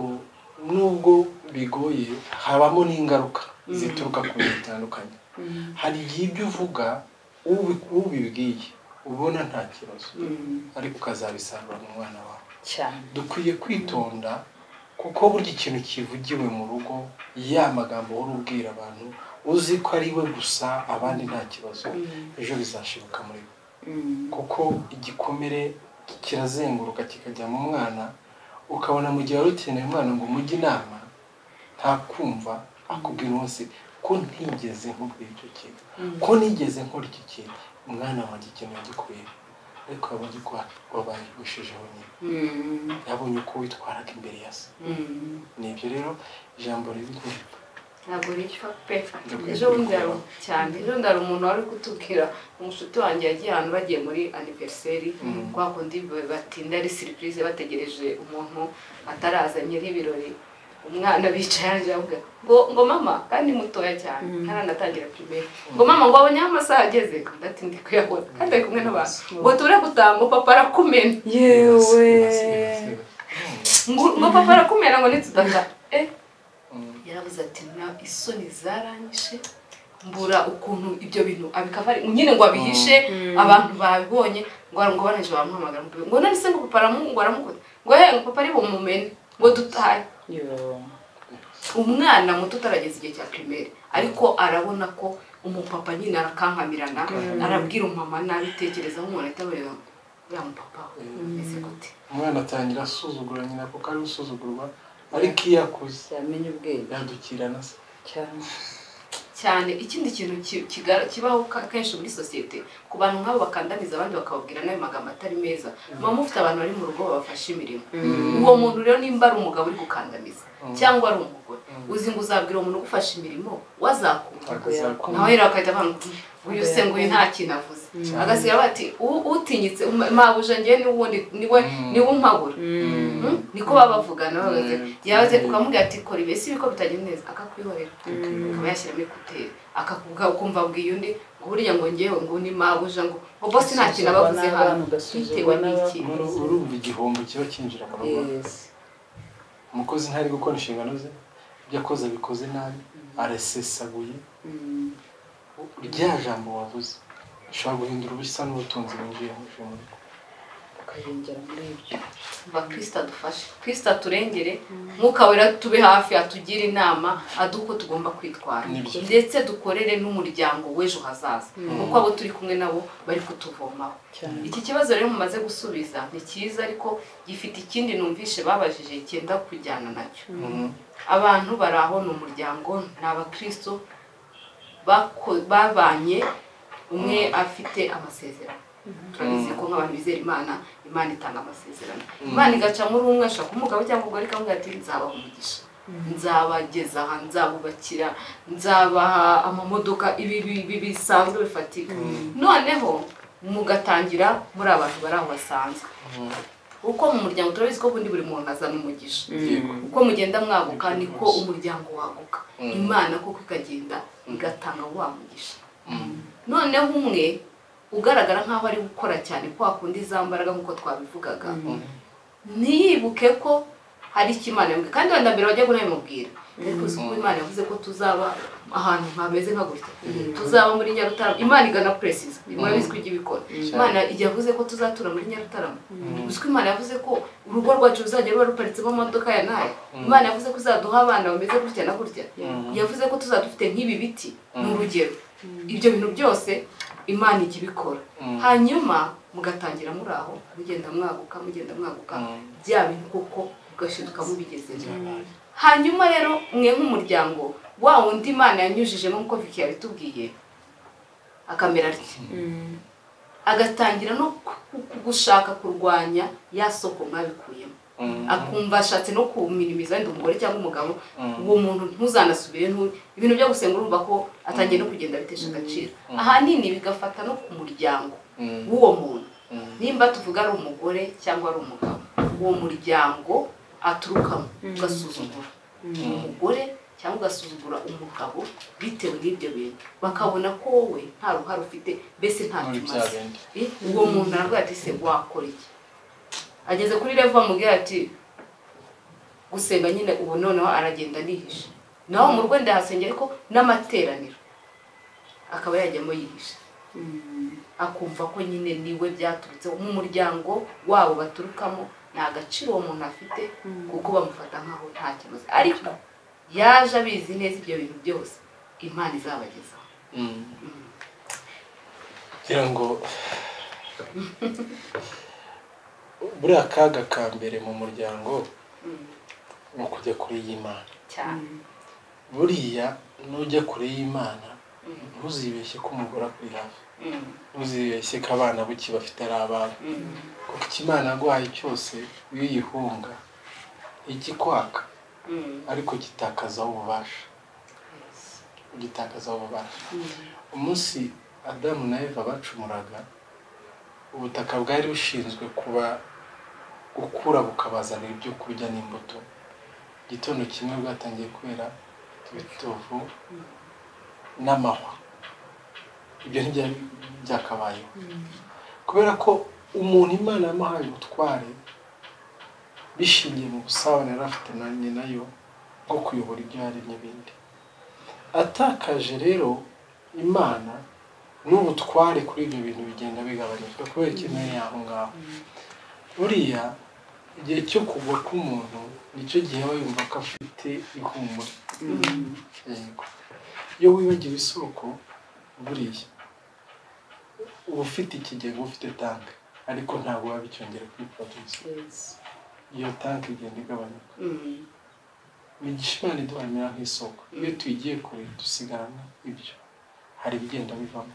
nubwo bigoye habamo n'ingaruka zituruka ku bintu bitandukanye. Hari igihe ibyo uvuga ubibwiye ubona nta kibazo ariko ukazabisarura mu mwana wawe. Dukwiye kwitonda kuko burya ikintu kivugiwe mu rugo, ya magambo uhora ubwira abantu uzi ko ari we gusa abandi nta kibazo, ejo bizashibuka muri we. Kuko igikomere kirazenguruka kikajya mu mwana, ukabona mu gihe wari ukeneye umwana ngo umujye inama ntakumva, akubwira umunsi ko ntigeze nkubwira icyo kintu, ko nigeze nkora iki kintu, umwana wanjye ikintu yagikuye ariko yabonye ko wabayigushijeho nyine, yabonye uko witwaraga imbere ya se. Nibyo rero ijambo ribi ntiripfa, ntabwo ripfa pe. Ejo bundi cyane, ejo bundi hari umuntu wari kutubwira, umushuti wanjye yagiye ahantu bagiye muri anniversaire, kwa kundi batinda ari surprise bategereje umuntu ataraza nyiri ibirori, umwana bicaye aje avuga ngo mama, kandi mutoya cyane ntaranatangira primaire, ngo mama ngo abonye amasaha ageze, ndati ndi kuyabona kandi ari kumwe n'abantu, ngo ture gutanga papa arakumena. Yewe ngo papa arakumena ngo nitudata. Yaravuze ati na isoni zaranyishe mbura ukuntu ibyo bintu abikava nyine ngo abihishe abantu babibonye, ngo banaje bamuhamagara ngo none se ngo papa aramukunda, ngo he ngo papa ari bumumene ngo dutahe. Umwana muto utarageza igihe cya primaire ariko arabona ko umupapa nyine arakankamirana, arabwira umama nabitekereza nk'umuntu atabareba uriya mupapa ameze gute. Umwana atangira asuzugura nyina kuko ari usuzugurwa, ariko iyo akuze yamenye ubwenge yadukira na se cyane cyane. Ikindi kintu kibaho kenshi muri sosiyete ku bantu nk'abo bakandamiza abandi bakababwira n'ayo magambo atari meza, muba mufite abantu bari mu rugo babafasha imirimo. Uwo muntu rero nimba ari umugabo uri gukandamiza cyangwa ari umugore, uzi ngo uzabwira umuntu ugufasha imirimo wazakumva nawe rero akahita avuga ngo uyu se ngo uyu nta kintu avuze, agasiga bati utinyitse mabuja njye n'ubundi niwe niwe umpabura. Niko baba bavugana bagaze yaze ukamubwira ati kora ibi si biko bitagenda neza, akakwihorera akaba yashyiramo ekuteri akakuvuga ukumva abwiye undi ngo buriya ngo njyewe ngo ni mabuja ngo boss nta kintu abavuze hano bitewe n'iki. Urumva igihombo kiba kinjira mu rugo, umukozi ntari gukora inshingano ze, ibyo akoze abikoze nabi, arasesaguye. Rya jambo wavuze ushobora guhindura ubusa n'ubutunzi winjiye mu rugo ukayongera muri ibyo. Kristo adufashe, Kristo aturengere, Mwuka Wera tube hafi, atugire inama, aduhe uko tugomba kwitwara ndetse dukorere n'umuryango w'ejo hazaza, kuko abo turi kumwe nabo bari kutuvomaho. Iki kibazo rero mumaze gusubiza ni cyiza, ariko gifite ikindi numvishe babajije cyenda kujyana nacyo. Abantu bari aho ni umuryango, ni abakristo babanye, umwe afite amasezerano. Turabizi ko nk'abantu bizera Imana, Imana itanga amasezerano. Imana igaca muri umwe ashaka umugabo cyangwa umugore ikamubwira ati nzabaha umugisha, nzabageza aha, nzabubakira, nzabaha amamodoka, ibi bisanzwe bifatika. Noneho mugatangira muri abantu bari aho basanzwe. Uko mu muryango turabizi ko bundi buri muntu azana umugisha. Uko mugenda mwaguka niko umuryango waguka. Imana koko ikagenda igatanga wa mugisha. Noneho umwe ugaragara nkaho ari gukora cyane kwa kundi zambaraga nkuko twabivugaga, ntiyibuke ko hari icyo Imana yamubwiye, kandi wenda mbere wajya kunabimubwira, ariko uzi ko Imana yavuze ko tuzaba ahantu hameze nka gutya, tuzaba muri Nyarutarama. Imana igana precise, murabizi ko ijya ibikora. Imana yavuze ko tuzatura muri Nyarutarama, uzi ko Imana yavuze ko urugo rwacu ruzajya ruba ruparitsemo amamodoka ya nayo. Imana yavuze ko izaduha abana bameze gutya na gutya, yavuze ko tuzaba dufite nk'ibi biti, ni urugero. Ibyo bintu byose Imana ijya ibikora. Hanyuma mugatangira muri aho, mugenda mwaguka, mugenda mwaguka, bya bintu koko ugashiduka mubigezemo. Hanyuma rero mwe nk'umuryango wa wundi Imana yanyujijemo nk'uko Vicky yabitubwiye, akamera atya, agatangira no gushaka kurwanya ya soko mwabikuyemo, akumva ashatse no kuminimiza wenda umugore cyangwa umugabo, uwo muntu ntuzanasubire, ibintu byo gusenga urumva ko atangiye no kugenda bitesha agaciro. Ahanini bigafata no ku muryango w'uwo muntu, nimba tuvuga ari umugore cyangwa ari umugabo, uwo muryango aturukamo ugasuzugura umugore cyangwa ugasuzugura umugabo bitewe n'ibyo bintu, bakabona ko wowe nta ruhare ufite, mbese ntacyo umaze. Uwo muntu aravuga ati se wakora iki? Ageze kuri level amubwira ati gusenga nyine ubu noneho aragenda anihisha, naho mu rugo ndahasengera ariko n'amateraniro akaba yajyamo yihisha, akumva ko nyine niwe byaturutse mu muryango wabo baturukamo, nta gaciro uwo muntu afite kuko bamufata nkaho nta kibazo, ariko yaje abizi neza ibyo bintu byose Imana izabagezaho. Kugira ngo buriya kaga ka mbere mu muryango ni ukujya kure y'Imana. Buriya nujya kure y'Imana ntuzibeshye ko umugore akuri hafi, ntuzibeshye ko abana buki bafite ari abawe, kuko icyo Imana yaguhaye cyose iyo uyihunga ikikwaka, ariko gitakazaho ububasha, ugitakazaho ububasha. Umunsi Adamu na Eva bacumuraga, ubutaka bwari bushinzwe kuba gukura bukabazanira ibyo kurya n'imbuto. Igitondo kimwe bwatangiye kwera ibitovu n'amahwa. Ibyo ntibyari byakabayeho, kubera ko umuntu Imana yamuhaye ubutware bishingiye mu busabane yari afite na nayo bwo kuyobora ibyo yaremye bindi. Atakaje rero Imana n'ubutware kuri ibyo bintu bigenda bigabanyuka kubera ikeneye aho ngaho. Buriya igihe cyo kugwa k'umuntu nicyo gihe aba yumva ko afite ihumure. Yego, iyo wibagiwe isoko buriya uba ufite ikigega, ufite tank, ariko ntabwo waba icyongera kwiproduce. Iyo tank igenda igabanyuka. Imigisha Imana iduha imera nk'isoko, iyo tuyigiye kure dusigarana ibyo, hari ibigenda bivamo,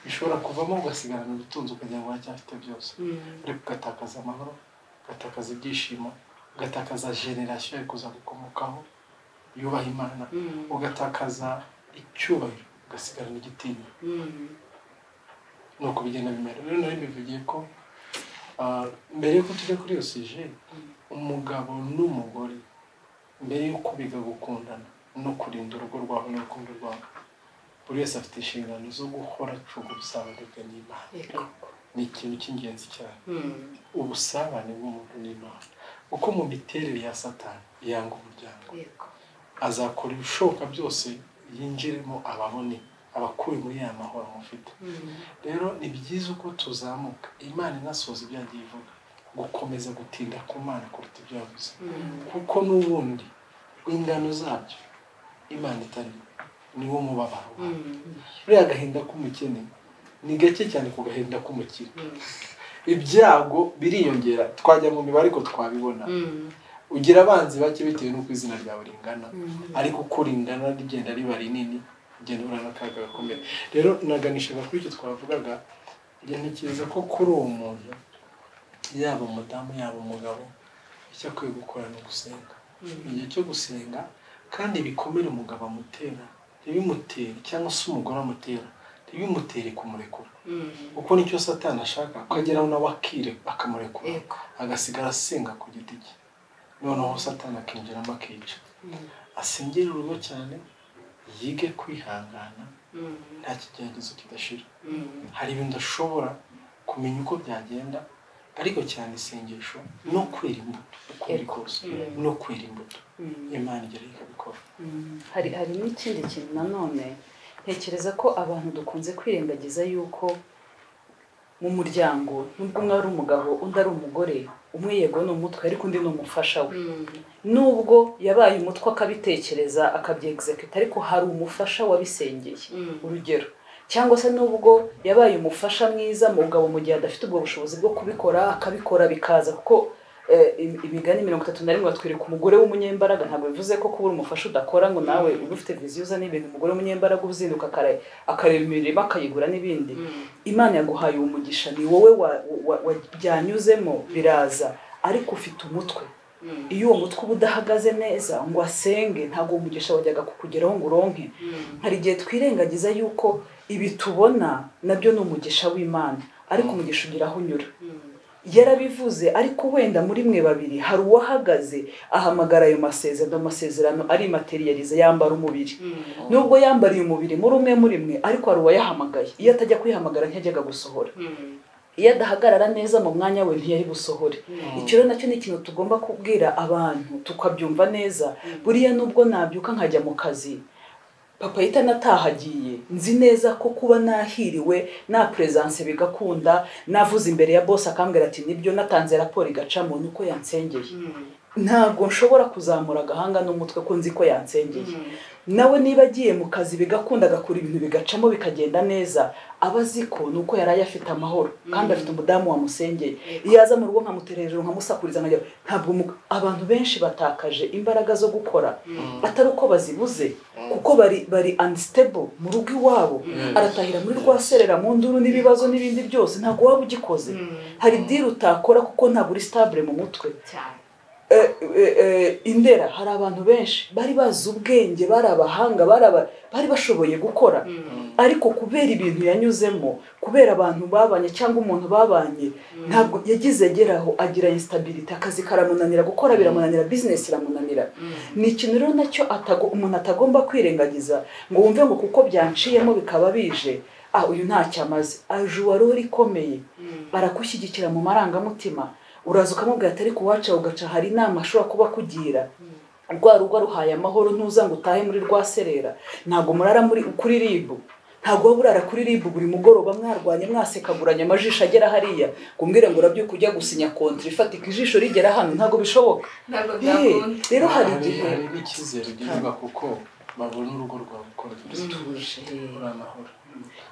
bishobora kuvamo ugasigarana ubutunzi ukagira ngo uracyafite byose, ariko ugatakaza amahoro, ugatakaza ibyishimo, ugatakaza generasiyo yo kuza gukomokaho yubaha Imana, ugatakaza icyubahiro, ugasigarana igitinyiro. Nuko bigenda bimera. Rero nari bivugiye ko mbere yuko tujya kuri iyo sije, umugabo n'umugore mbere yuko biga gukundana no kurinda urugo rwabo n'urukundo rwabo, buri wese afite inshingano zo guhora acunga ubusabane bwe n'Imana. Ni ikintu cy'ingenzi cyane, ubusabane bw'umuntu n'Imana, kuko mu miterere ya Satani yanga umuryango, azakora ibishoboka byose yinjiremo ababone, abakure muri ya mahoro mufite. Rero ni byiza uko tuzamuka, Imana inasoza ibyo yagiye ivuga, gukomeza gutinda ku Mana kuruta ibyo yavuze, kuko n'ubundi ingano zabyo Imana itarimo niwo mubabaro. Buriya agahinda k'umukene ni gake cyane ku gahinda k'umukire. Ibyago biriyongera, twajya mu mibare ariko twabibona. Ugira abanzi bake bitewe n'uko izina ryawe ringana, ariko uko ringana rigenda riba rinini, ugenda uhura n'akaga gakomeye. Rero naganishaga kuri icyo twavugaga, njye ntekereza ko kuri uwo muntu, yaba umudamu yaba umugabo, icyo akwiye gukora ni ugusenga. Igihe cyo gusenga, kandi ibikomere umugabo amutera ntibimutere, cyangwa se umugore amutera ntibimutere kumurekura, kuko nicyo Satani ashaka, ko ageraho nawe akire akamurekura, agasigara asenga ku giti cye, noneho Satani akinjiramo akica. Asengere urugo cyane, yige kwihangana, nta kigeragezo kidashira. Hari ibintu udashobora kumenya uko byagenda, Ariko cyane isengesho no kwera imbuto uko biri kose, no kwera imbuto Imana igera ikabikora. Hari n'ikindi kintu nanone ntekereza ko abantu dukunze kwirengagiza yuko mu muryango nubwo umwe ari umugabo undi ari umugore, umwe yego ni umutwe ariko undi ni umufasha we. Nubwo yabaye umutwe akabitekereza akabyexecute, ariko hari umufasha wabisengeye. Urugero, cyangwa se nubwo yabaye umufasha mwiza mugabo mu gihe adafite ubwo bushobozi bwo kubikora akabikora bikaza, kuko imigani 31 batwereka umugore w'umunyembaraga. Ntabwo bivuze ko kubura umufasha udakora ngo nawe uba ufite viziyo uza n'ibintu. Umugore w'umunyembaraga uzinduka akareba imirimo akayigura n'ibindi. Imana yaguhaye umugisha, ni wowe byanyuzemo biraza, ariko ufite umutwe. Iyo uwo mutwe uba udahagaze neza ngo asenge, ntabwo umugisha wajyaga kukugeraho ngo uronke. Hari igihe twirengagiza yuko ibi tubona nabyo ni umugisha w'Imana, ariko umugisha ugira aho unyura. Yarabivuze, ariko wenda muri mwe babiri hari uwahagaze ahamagara ayo masezerano, amasezerano ari materialize, yambara umubiri. Nubwo yambariye umubiri muri umwe muri mwe, ariko hari uwayahamagaye. Iyo atajya kwihamagara ntiyajyaga gusohora. Iyo adahagarara neza mu mwanya we ntiyari busohore. Icyo rero nacyo ni ikintu tugomba kubwira abantu tukabyumva neza. Buriya nubwo nabyuka nkajya mu kazi, papa yita natahagiye, nzi neza ko kuba nahiriwe na presence bigakunda, navuze imbere ya boss akambwira ati nibyo, natanze raporo igacamo, nuko yansengeye. Ntabwo nshobora kuzamura agahanga n'umutwe ko nzi ko yansengeye. Nawe niba agiye mu kazi bigakunda agakora ibintu bigacamo bikagenda neza, abazi ko nuko yaraye afite amahoro kandi afite umudamu wamusengeye. Iyo aza mu rugo nkamutera hejuru nkamusakuriza nkajya, ntabwo abantu benshi batakaje imbaraga zo gukora atari uko bazibuze, kuko bari unstable mu rugo iwabo. Aratahira muri rwaserera mu nduru n'ibibazo n'ibindi byose, ntabwo waba ugikoze. Hari deal utakora kuko ntabwo uri stable mu mutwe. Indera hari abantu benshi bari bazi ubwenge, bari abahanga, bari bashoboye gukora, ariko kubera ibintu yanyuzemo, kubera abantu babanye cyangwa umuntu babanye, ntabwo yagize ageraho agira instability, akazi karamunanira, gukora biramunanira, business iramunanira. Ni ikintu rero nacyo umuntu atagomba kwirengagiza ngo wumve ngo kuko byanciyemo bikaba bije, uyu ntacyo amaze. Aje wari ikomeye, arakushyigikira mu marangamutima, uraza ukamubwira ati ariko waca ugaca, hari inama ashobora kuba kugira. Rwa rugo ruhaye amahoro, ntuza ngo utahe muri rwaserera, ntabwo murara muri kuri ribu, ntabwo waba urara kuri ribu buri mugoroba mwarwanye mwasekaguranye amajisho agera hariya, ngo umbwire ngo urabyuka ujya gusinya kontra ifatika ijisho rigera hano, ntabwo bishoboka. Rero hari igihe hari n'icyizere ugirirwa kuko babona urugo rwawe uko rutuje, uri amahoro,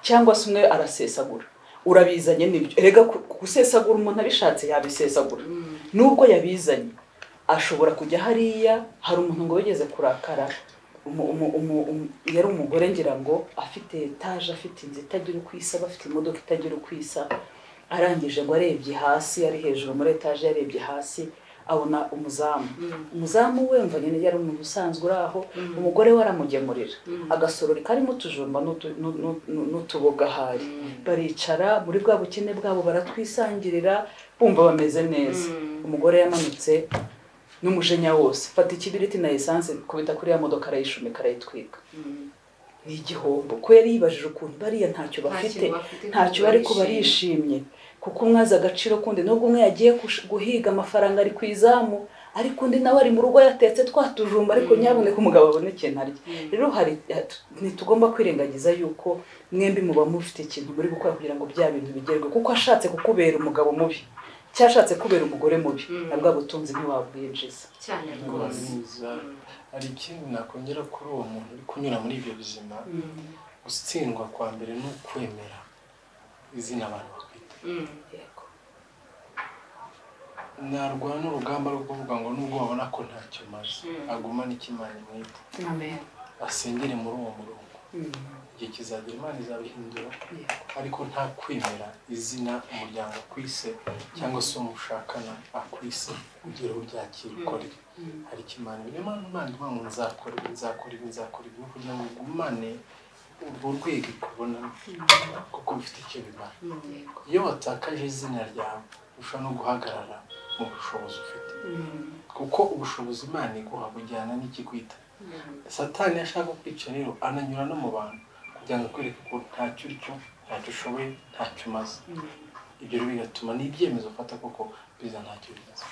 cyangwa se umwe arasesagura urabizanye nibyo. Erega gusesagura umuntu abishatse yabisesagura, nubwo yabizanye ashobora kujya hariya. Hari umuntu ngo wigeze kurakara, yari umugore ngira ngo afite etaje, afite inzu itagira uko isa, afite imodoka itagira uko isa, arangije ngo arebye hasi, ari hejuru muri etaje, yarebye hasi abona umuzamu. Umuzamu we mva nyine yari umuntu usanzwe uri aho, umugore we aramugemurira agasorori karimo utujumba n'utuboga ahari. Baricara muri bwa bukene bwabo baratwisangirira, bumva bameze neza. Umugore yamanutse n'umujinya wose, fata ikibiriti na essence kubita kuri ya modoka arayishumika arayitwika. Ni igihombo ko yari yibajije ukuntu bariya ntacyo bafite, ntacyo bari ko barishimye, kuko umwe azi agaciro kundi. Nubwo umwe yagiye guhiga amafaranga ari ku izamu, ariko undi nawe ari mu rugo yatetse twatujumba, ariko nyaboneka umugabo abone ikintu arya. Rero hari ntitugomba kwirengagiza yuko mwembi muba mufite ikintu muri gukora kugira ngo bya bintu bigerwe, kuko ashatse kukubera umugabo mubi cyashatse kubera umugore mubi, nabwo butunzi ntiwabwinjiza cyane rwose. Hari ikindi nakongera kuri uwo muntu uri kunyura muri ibyo buzima, gutsindwa kwa mbere ni ukwemera izina abantu bakwita. Narwana urugamba rwo kuvuga ngo nubwo babona ko ntacyo maze, agumane icyo Imana imwita, asengere muri uwo murongo. Igihe kizagera Imana izabihindura, ariko nta kwemera izina umuryango akwise cyangwa se umushakana akwise kugira uryakire ukorere. Hari ikimana niyo mpamvu Imana ivuga ngo nzakora ibi, nzakora ibi, nzakora ibi, kugira ngo ugumane urwo rwego ikubonamo, kuko bifite icyo bimara. Iyo watakaje izina ryawe ushobora no guhagarara mu bushobozi ufite, kuko ubushobozi Imana iguha bujyana n'ikikwita. Satani ashaka kwica rero ananyura no mu bantu kugira ngo akwereke ko ntacyo uri cyo, ntacyo ushoboye, ntacyo umaze. Ibyo rero bigatuma n'ibyemezo ufata koko biza ntacyo bibazo.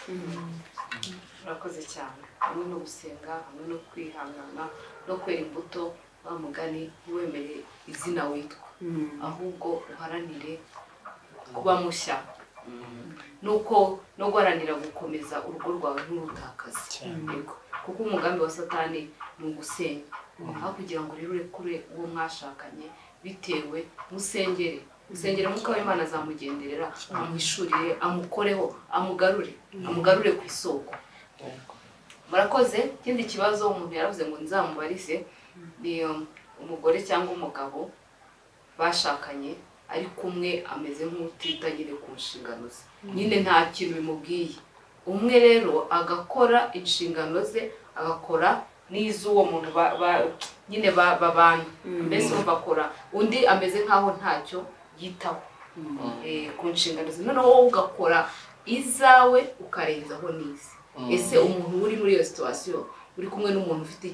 Urakoze cyane. Hamwe no gusenga, hamwe no kwihangana no kwera imbuto, wa mugani ntiwemere izina witwa, ahubwo uharanire kuba mushya, nuko no guharanira gukomeza urugo rwawe nturutakaze. Yego, kuko umugambi wa Satani ni ugusenya, aho kugira ngo rero urekure uwo mwashakanye bitewe musengere musengere Mwuka w'Imana azamugenderera, amuhishurire, amukoreho, amugarure ku isoko. Murakoze. Ikindi kibazo umuntu yaravuze ngo nzamubarize ni umugore cyangwa umugabo bashakanye ariko umwe ameze nk'utita nyine ku nshingano ze, nyine nta kintu bimubwiye. Umwe rero agakora inshingano ze, agakora n'iz'uwo muntu nyine babana, mbese bakora, undi ameze nk'aho ntacyo yitaho ku nshingano ze, noneho wowe ugakora izawe ukarenzaho n'ize. Ese umuntu uri muri iyo situation, uri kumwe n'umuntu ufite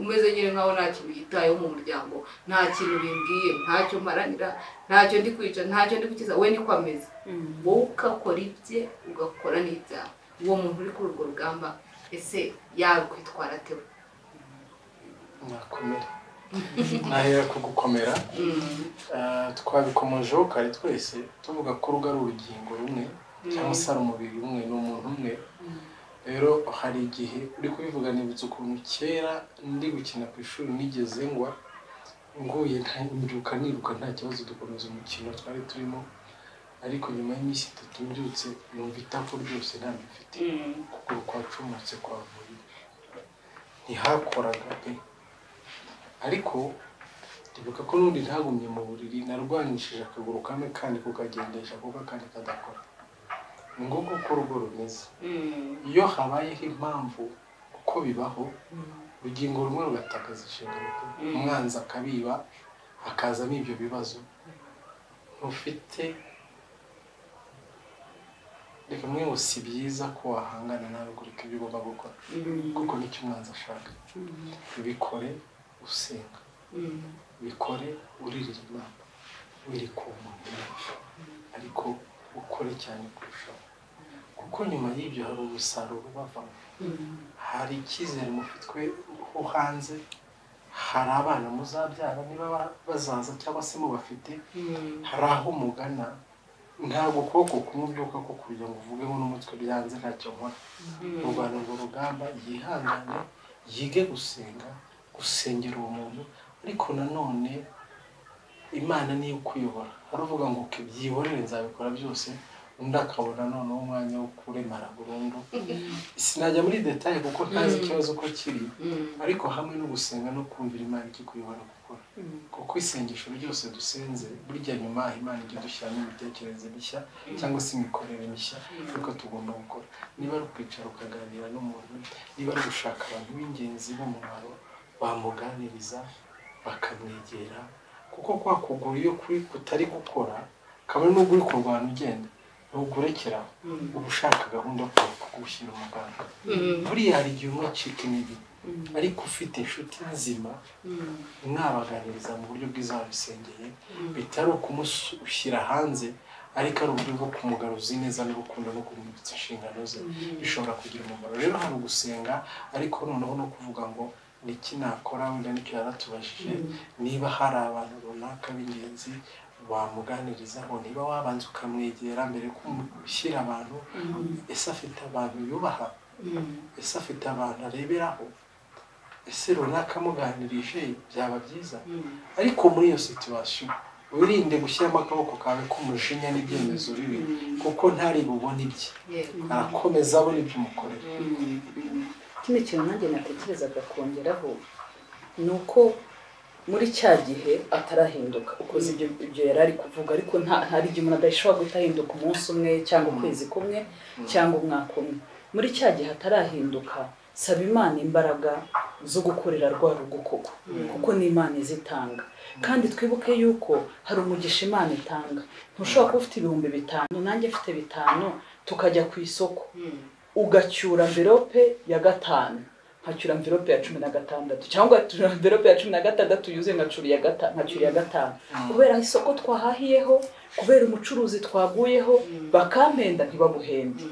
umeze nyine nkaho nta kintu yitayeho mu muryango, nta kintu bimbwiye, ntacyo mparanira, ntacyo ndi kwica, ntacyo ndi gukiza, we niko ameze, wowe ugakora ibye ugakora n'ibyawe, uwo muntu uri kuri urwo rugamba ese yakwitwara ate? Nakomera, nahera ku gukomera. Twabikomojeho kare twese tuvuga ko urugo ari urugingo rumwe cyangwa se ari umubiri umwe, ni umuntu umwe. Rero hari igihe uri kubivuga nibutse ukuntu kera ndi gukina ku ishuri nigeze ngwa nguye mbyuka niruka nta kibazo, dukomeza umukino twari turimo, ariko nyuma y'iminsi 3 mbyutse numva itako ryose ntabyo mfite, ukuguru kwacomotse kwavuye, ntihakoraga pe. Ariko ndibuka ko n'ubundi ntagumye mu buriri, narwanishije akaguru kamwe kandi kukagendesha kuko akandi kadakora. Ni ngombwa ko urugo rumeze, iyo habayeho impamvu uko bibaho, urugingo rumwe rugatakaza inshingano, umwanzi akabiba hakazamo ibyo bibazo. Ntufite, reka mwe ngo si byiza ko wahangana nawe kureka ibyo ugomba gukora, kuko nicyo umwanzi ashaka. Bikore usenga, bikore uririra Imana, wireka uwo muntu, ariko ukore cyane kurushaho, kuko nyuma y'ibyo hari umusaruro ubavamo, hari icyizere mufitwe ho hanze, hari abana muzabyara niba bazaza cyangwa se mubafite, hari aho mugana. Ntabwo ukuboko kumwe ubyuka ko kugira ngo uvuge ngo n'umutwe byanze ntacyo nkora. Urwana urwo rugamba, yihangane, yige gusenga, gusengera uwo muntu, ariko nanone Imana niyo ikuyobora. Haravuga ngo byihorere nzabikora byose, undi akabona noneho umwanya wo kuremara burundu. Sinajya muri detail kuko ntazi ikibazo uko kiri, ariko hamwe no gusenga no kumvira Imana ikikuyobora gukora, kuko isengesho ryose dusenze burya nyuma Imana ijya idushyiramo imitekerereze mishya cyangwa se imikorere mishya yuko tugomba gukora. Niba ari ukwicara ukaganira n'umuntu, niba ari gushaka abantu b'ingenzi b'umumaro bamuganiriza bakamwegera, kuko kwa kuguru iyo kuri kutari gukora kabone n'ubwo uri kurwana ugenda ntugurekera, uba ushaka gahunda yo kugushyira umuganga. Buriya hari igihe umwe acika intege, ariko ufite inshuti nzima mwabaganiriza mu buryo bwiza wabisengeye, bitari ukumushyira hanze, ariko ari uburyo bwo kumugaruza ineza n'urukundo no kumwibutsa inshingano ze, bishobora kugira umumaro. Rero hari ugusenga, ariko noneho no kuvuga ngo niki nakora, wenda nicyo yaratubajije, niba hari abantu runaka b'ingenzi wamuganirizaho, niba wabanza ukamwegera mbere yo kumushyira abantu, ese afite abantu yubaha, ese afite abantu areberaho, ese runaka amuganirije byaba byiza. Ariko muri iyo situation wirinde gushyiramo akaboko kawe k'umujinya n'ibyemezo bibi, kuko ntari bubone ibye, arakomeza abona ibyo umukorera. Ikindi kintu nanjye natekerezaga kongeraho ni uko muri cya gihe atarahinduka, ukoze ibyo yari ari kuvuga, ariko hari igihe umuntu adashobora guhita ahinduka umunsi umwe cyangwa ukwezi kumwe cyangwa umwaka umwe. Muri cya gihe atarahinduka, saba Imana imbaraga zo gukorera rwa rugo koko, kuko ni Imana izitanga. Kandi twibuke yuko hari umugisha Imana itanga. Ntushobora kuba ufite 5000 nanjye mfite 5 tukajya ku isoko, ugacyura envelope ya 5 nkacyura envelope ya 16 cyangwa envelope ya 16 yuzuye nkacura iya 5 kubera isoko twahahiyeho, kubera umucuruzi twaguyeho, bakampenda ntibamuhende.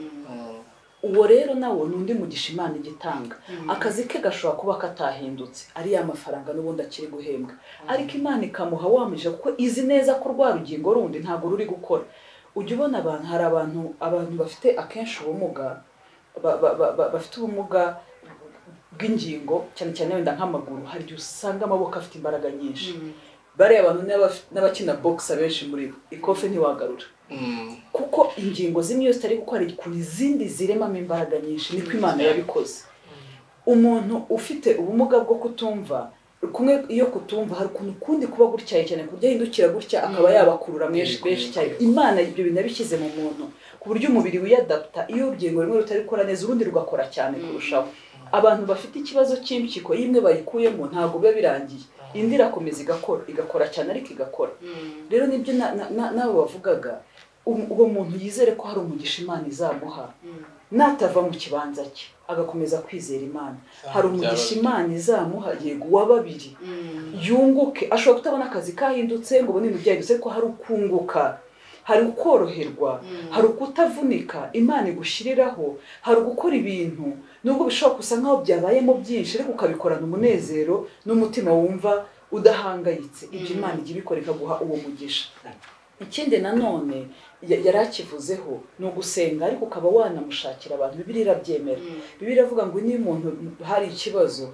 Uwo rero nawo nundi mugisha Imana igitanga. Akazi ke gashobora kuba katahindutse ari ya mafaranga n'ubundi akiri guhembwa, ariko Imana ikamuha wamije kuko izi neza ko rwa rugingo rundi ntabwo ruri gukora. Ujya ubona abantu, hari abantu bafite akenshi ubumuga bafite ubumuga bw'ingingo cyane cyane wenda nk'amaguru, hari igihe usanga amaboko afite imbaraga nyinshi. Bariya abantu n'abakina boxe abenshi muri bo ikofe ntiwagarura, kuko ingingo zimwe iyo zitari gukora ukuntu izindi ziremamo imbaraga nyinshi. Niko Imana yabikoze. Umuntu ufite ubumuga bwo kutumva kumwe, iyo kutumva hari ukuntu kundi kuba gutyaye cyane ku buryo ahindukira gutya akaba yabakurura benshi cyane. Imana ibyo bintu yabishyize mu muntu ku buryo umubiri wiyadapta, iyo urugingo rumwe rutari gukora neza urundi rugakora cyane kurushaho. Abantu bafite ikibazo cy'impyiko imwe bayikuyemo ntabwo biba birangiye, indi irakomeza igakora cyane ariko igakora. Rero nibyo nabo bavugaga, uwo muntu yizere ko hari umugisha Imana izamuha natava mu kibanza cye agakomeza kwizera Imana. Hari umugisha Imana izamuha, yego wa babiri yunguke. Ashobora kutabona akazi kahindutse ngo ubone ibintu byahindutse, ariko hari ukunguka, hari ukoroherwa, hari ukutavunika Imana igushyiriraho, hari ugukora ibintu nubwo bishobora gusa nkaho byabayemo byinshi ariko ukabikorana umunezero n'umutima wumva udahangayitse. Ibyo Imana ijya ibikora ikaguha uwo mugisha. Ikindi nanone yarakivuzeho ni ugusenga, ariko ukaba wanamushakira abantu. Bibiliya irabyemera. Bibiliya iravuga ngo niba umuntu hari ikibazo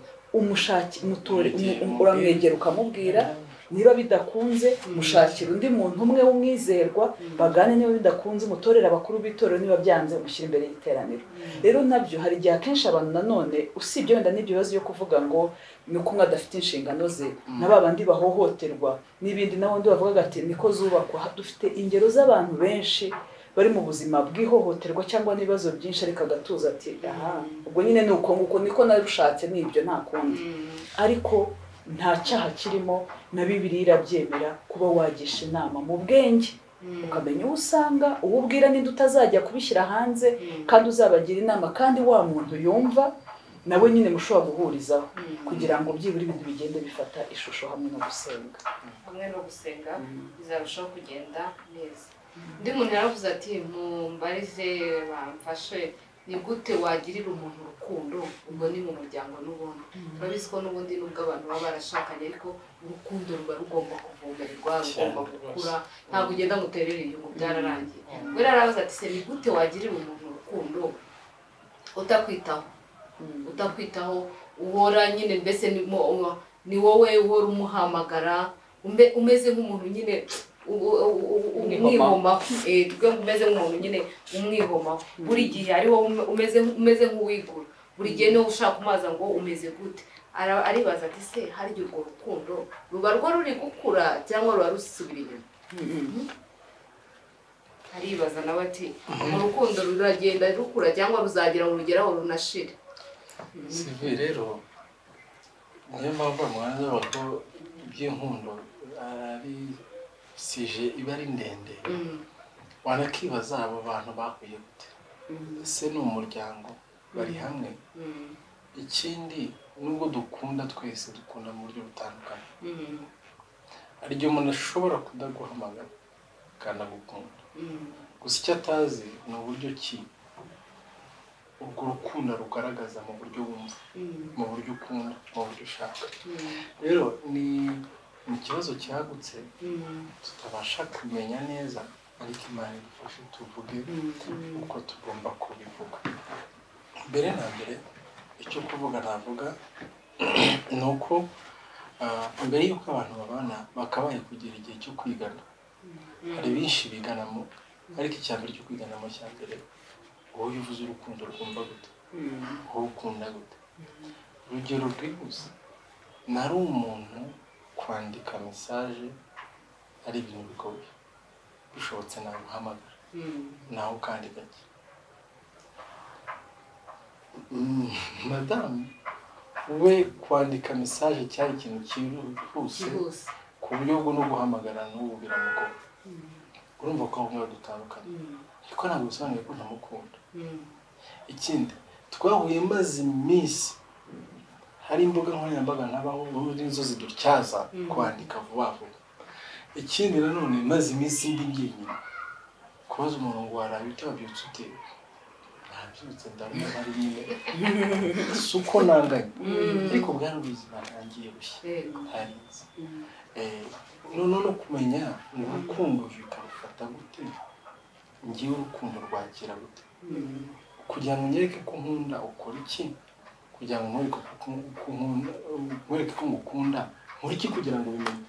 uramwegera ukamubwira, niba bidakunze mushakira undi muntu umwe w'umwizerwa bagane, niba bidakunze umutorera abakuru b'itorero, niba byanze mushyira imbere y'iteraniro. Rero nabyo hari igihe akenshi abantu nanone usibye wenda n'ibyo bibazo byo kuvuga ngo ni uko umwe adafite inshingano ze, na ba bandi bahohoterwa n'ibindi, n'abandi bavuga ati niko zubakwa. Dufite ingero z'abantu benshi bari mu buzima bw'ihohoterwa cyangwa n'ibibazo byinshi, ariko agatuza ati aha ubwo nyine ni uko nguko niko narushatse n'ibyo nta kundi. Ariko nta cyaha kirimo, na Bibiliya irabyemera kuba wagisha inama mu bwenge, ukamenya uwo usanga, uwo ubwira n'indi utazajya kubishyira hanze, kandi uzabagira inama, kandi wa muntu yumva nawe nyine mushobora guhurizaho kugira ngo byibura ibintu bigende bifata ishusho hamwe no gusenga. Hamwe no gusenga bizarushaho kugenda neza. Undi muntu yaravuze ati mumbarize bamfashe, ni gute wagirira umuntu urukundo? Ubwo ni mu muryango n'ubundi turabizi ko n'ubundi nubwo abantu baba barashakanye, ariko urukundo ruba rugomba kuvomererwa, rugomba gukura, ntabwo ugenda ngo uterere inyuma byararangiye. We yaravuze ati se ni gute wagirira umuntu urukundo utakwitaho, utakwitaho uhora nyine mbese ni wowe uhora umuhamagara, umeze nk'umuntu nyine umwihomaho, umeze nk'umuntu nyine umwihomaho buri gihe, ari wowe umeze nk'uwigura buri gihe, niwe ushaka kumaza ngo umeze gute. Aribaza ati se hari igihe urwo rukundo ruba rwo ruri gukura cyangwa ruba rusubira inyuma? Aribaza nawe ati mu rukundo ruragenda rukura cyangwa ruzagera ngo rugeraho runashire. Sivi rero niyo mpamvu mwanza ko by'inkundo ari sije iba ari ndende, wanakibaza abo bantu bahuye gute, ese ni umuryango bari hamwe? Ikindi nubwo dukunda twese dukunda mu buryo butandukanye, hari igihe umuntu ashobora kudaguhamagara kandi agukunda, gusa icyo atazi ni uburyo ki urwo rukundo rugaragaza mu buryo wumva, mu buryo ukunda, mu buryo ushaka. Rero ni ikibazo cyagutse tutabasha kumenya neza, ariko Imana idufashe tuvuge uko tugomba kubivuga. Mbere na mbere icyo kuvuga navuga ni uko mbere y'uko abantu babana bakabaye kugira igihe cyo kwigana. Hari benshi biganamo, ariko icya mbere cyo kwiganamo cya mbere, wowe uvuze urukundo rwumva gute, wowe ukunda gute. Urugero rwihuse, nari umuntu kwandika message ari ibintu bigoye, bishobotse naguhamagara nawe ukandika gake. Madamu we kwandika message cyari ikintu cyihuse ku buryo bwo no guhamagara n'ubu biramugora. Urumva ko aho ngaho dutandukanye, ariko ntabwo bisobanuye ko ntamukunda. Ikindi twahuye maze iminsi Hari imbuga nkoranyambaga ntabaho ubundi nizo zidutyaza kwandika vuba vuba. Ikindi nanone maze iminsi ndi njyenyine, kubaza umuntu ngo waraye ute, wabyutse ute, nabyutse ndabona ari nyine si uko nanganye, ariko bwari ubuzima ntangiye bushya ntarinzi. Noneho no kumenya ngo urukundo bikarufata gute, ngewe urukundo rwakira gute, kugira ngo nyereke ko nkunda ukora iki, kugira ngo nkwereke ko ngukunda nkora iki kugira ngo ubimenye.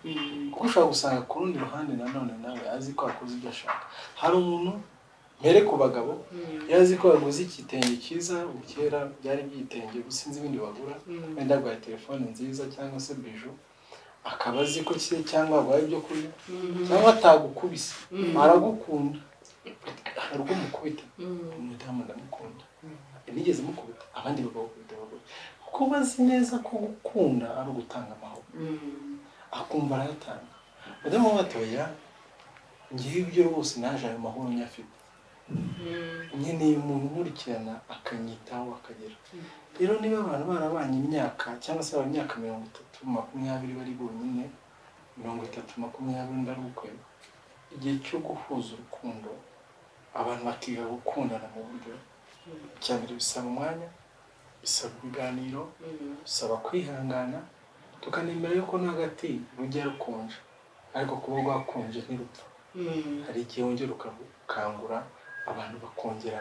Kuko ushobora gusanga ku rundi ruhande nanone nawe azi ko akoze ibyo ashaka. Hari umuntu mpere ku bagabo yazi ko yaguze igitenge cyiza, kera byari byitenge gusa sinzi ibindi bagura, wenda agwaye telefone nziza cyangwa se biju, akaba azi ko kiri cyangwa agwaye ibyo kurya cyangwa atagukubise aragukunda, hari ubwo mukubita umudamu ndamukunda nigeze mukubita, abandi bagakubita abagore kuko bazi neza ko gukunda ari ugutanga amahoro, akumva arayatanga. Mudamu watoya ngiye ibyo rwose naje ayo mahoro nyafite, nkeneye umuntu nkurikirana akanyitaho akagera. Rero niba abantu barabanye imyaka cyangwa se imyaka 30 20 bari bonyine, 30 20 bari bukwe, igihe cyo guhuza urukundo abantu bakiga gukundana mu buryo cyane bisaba umwanya, bisaba ibiganiro, bisaba kwihangana, tukanemera yuko n'agati rujya rukonja ariko kuba rwakonje ntirupfa. Hari igihe wongera ukakangura abantu bakongera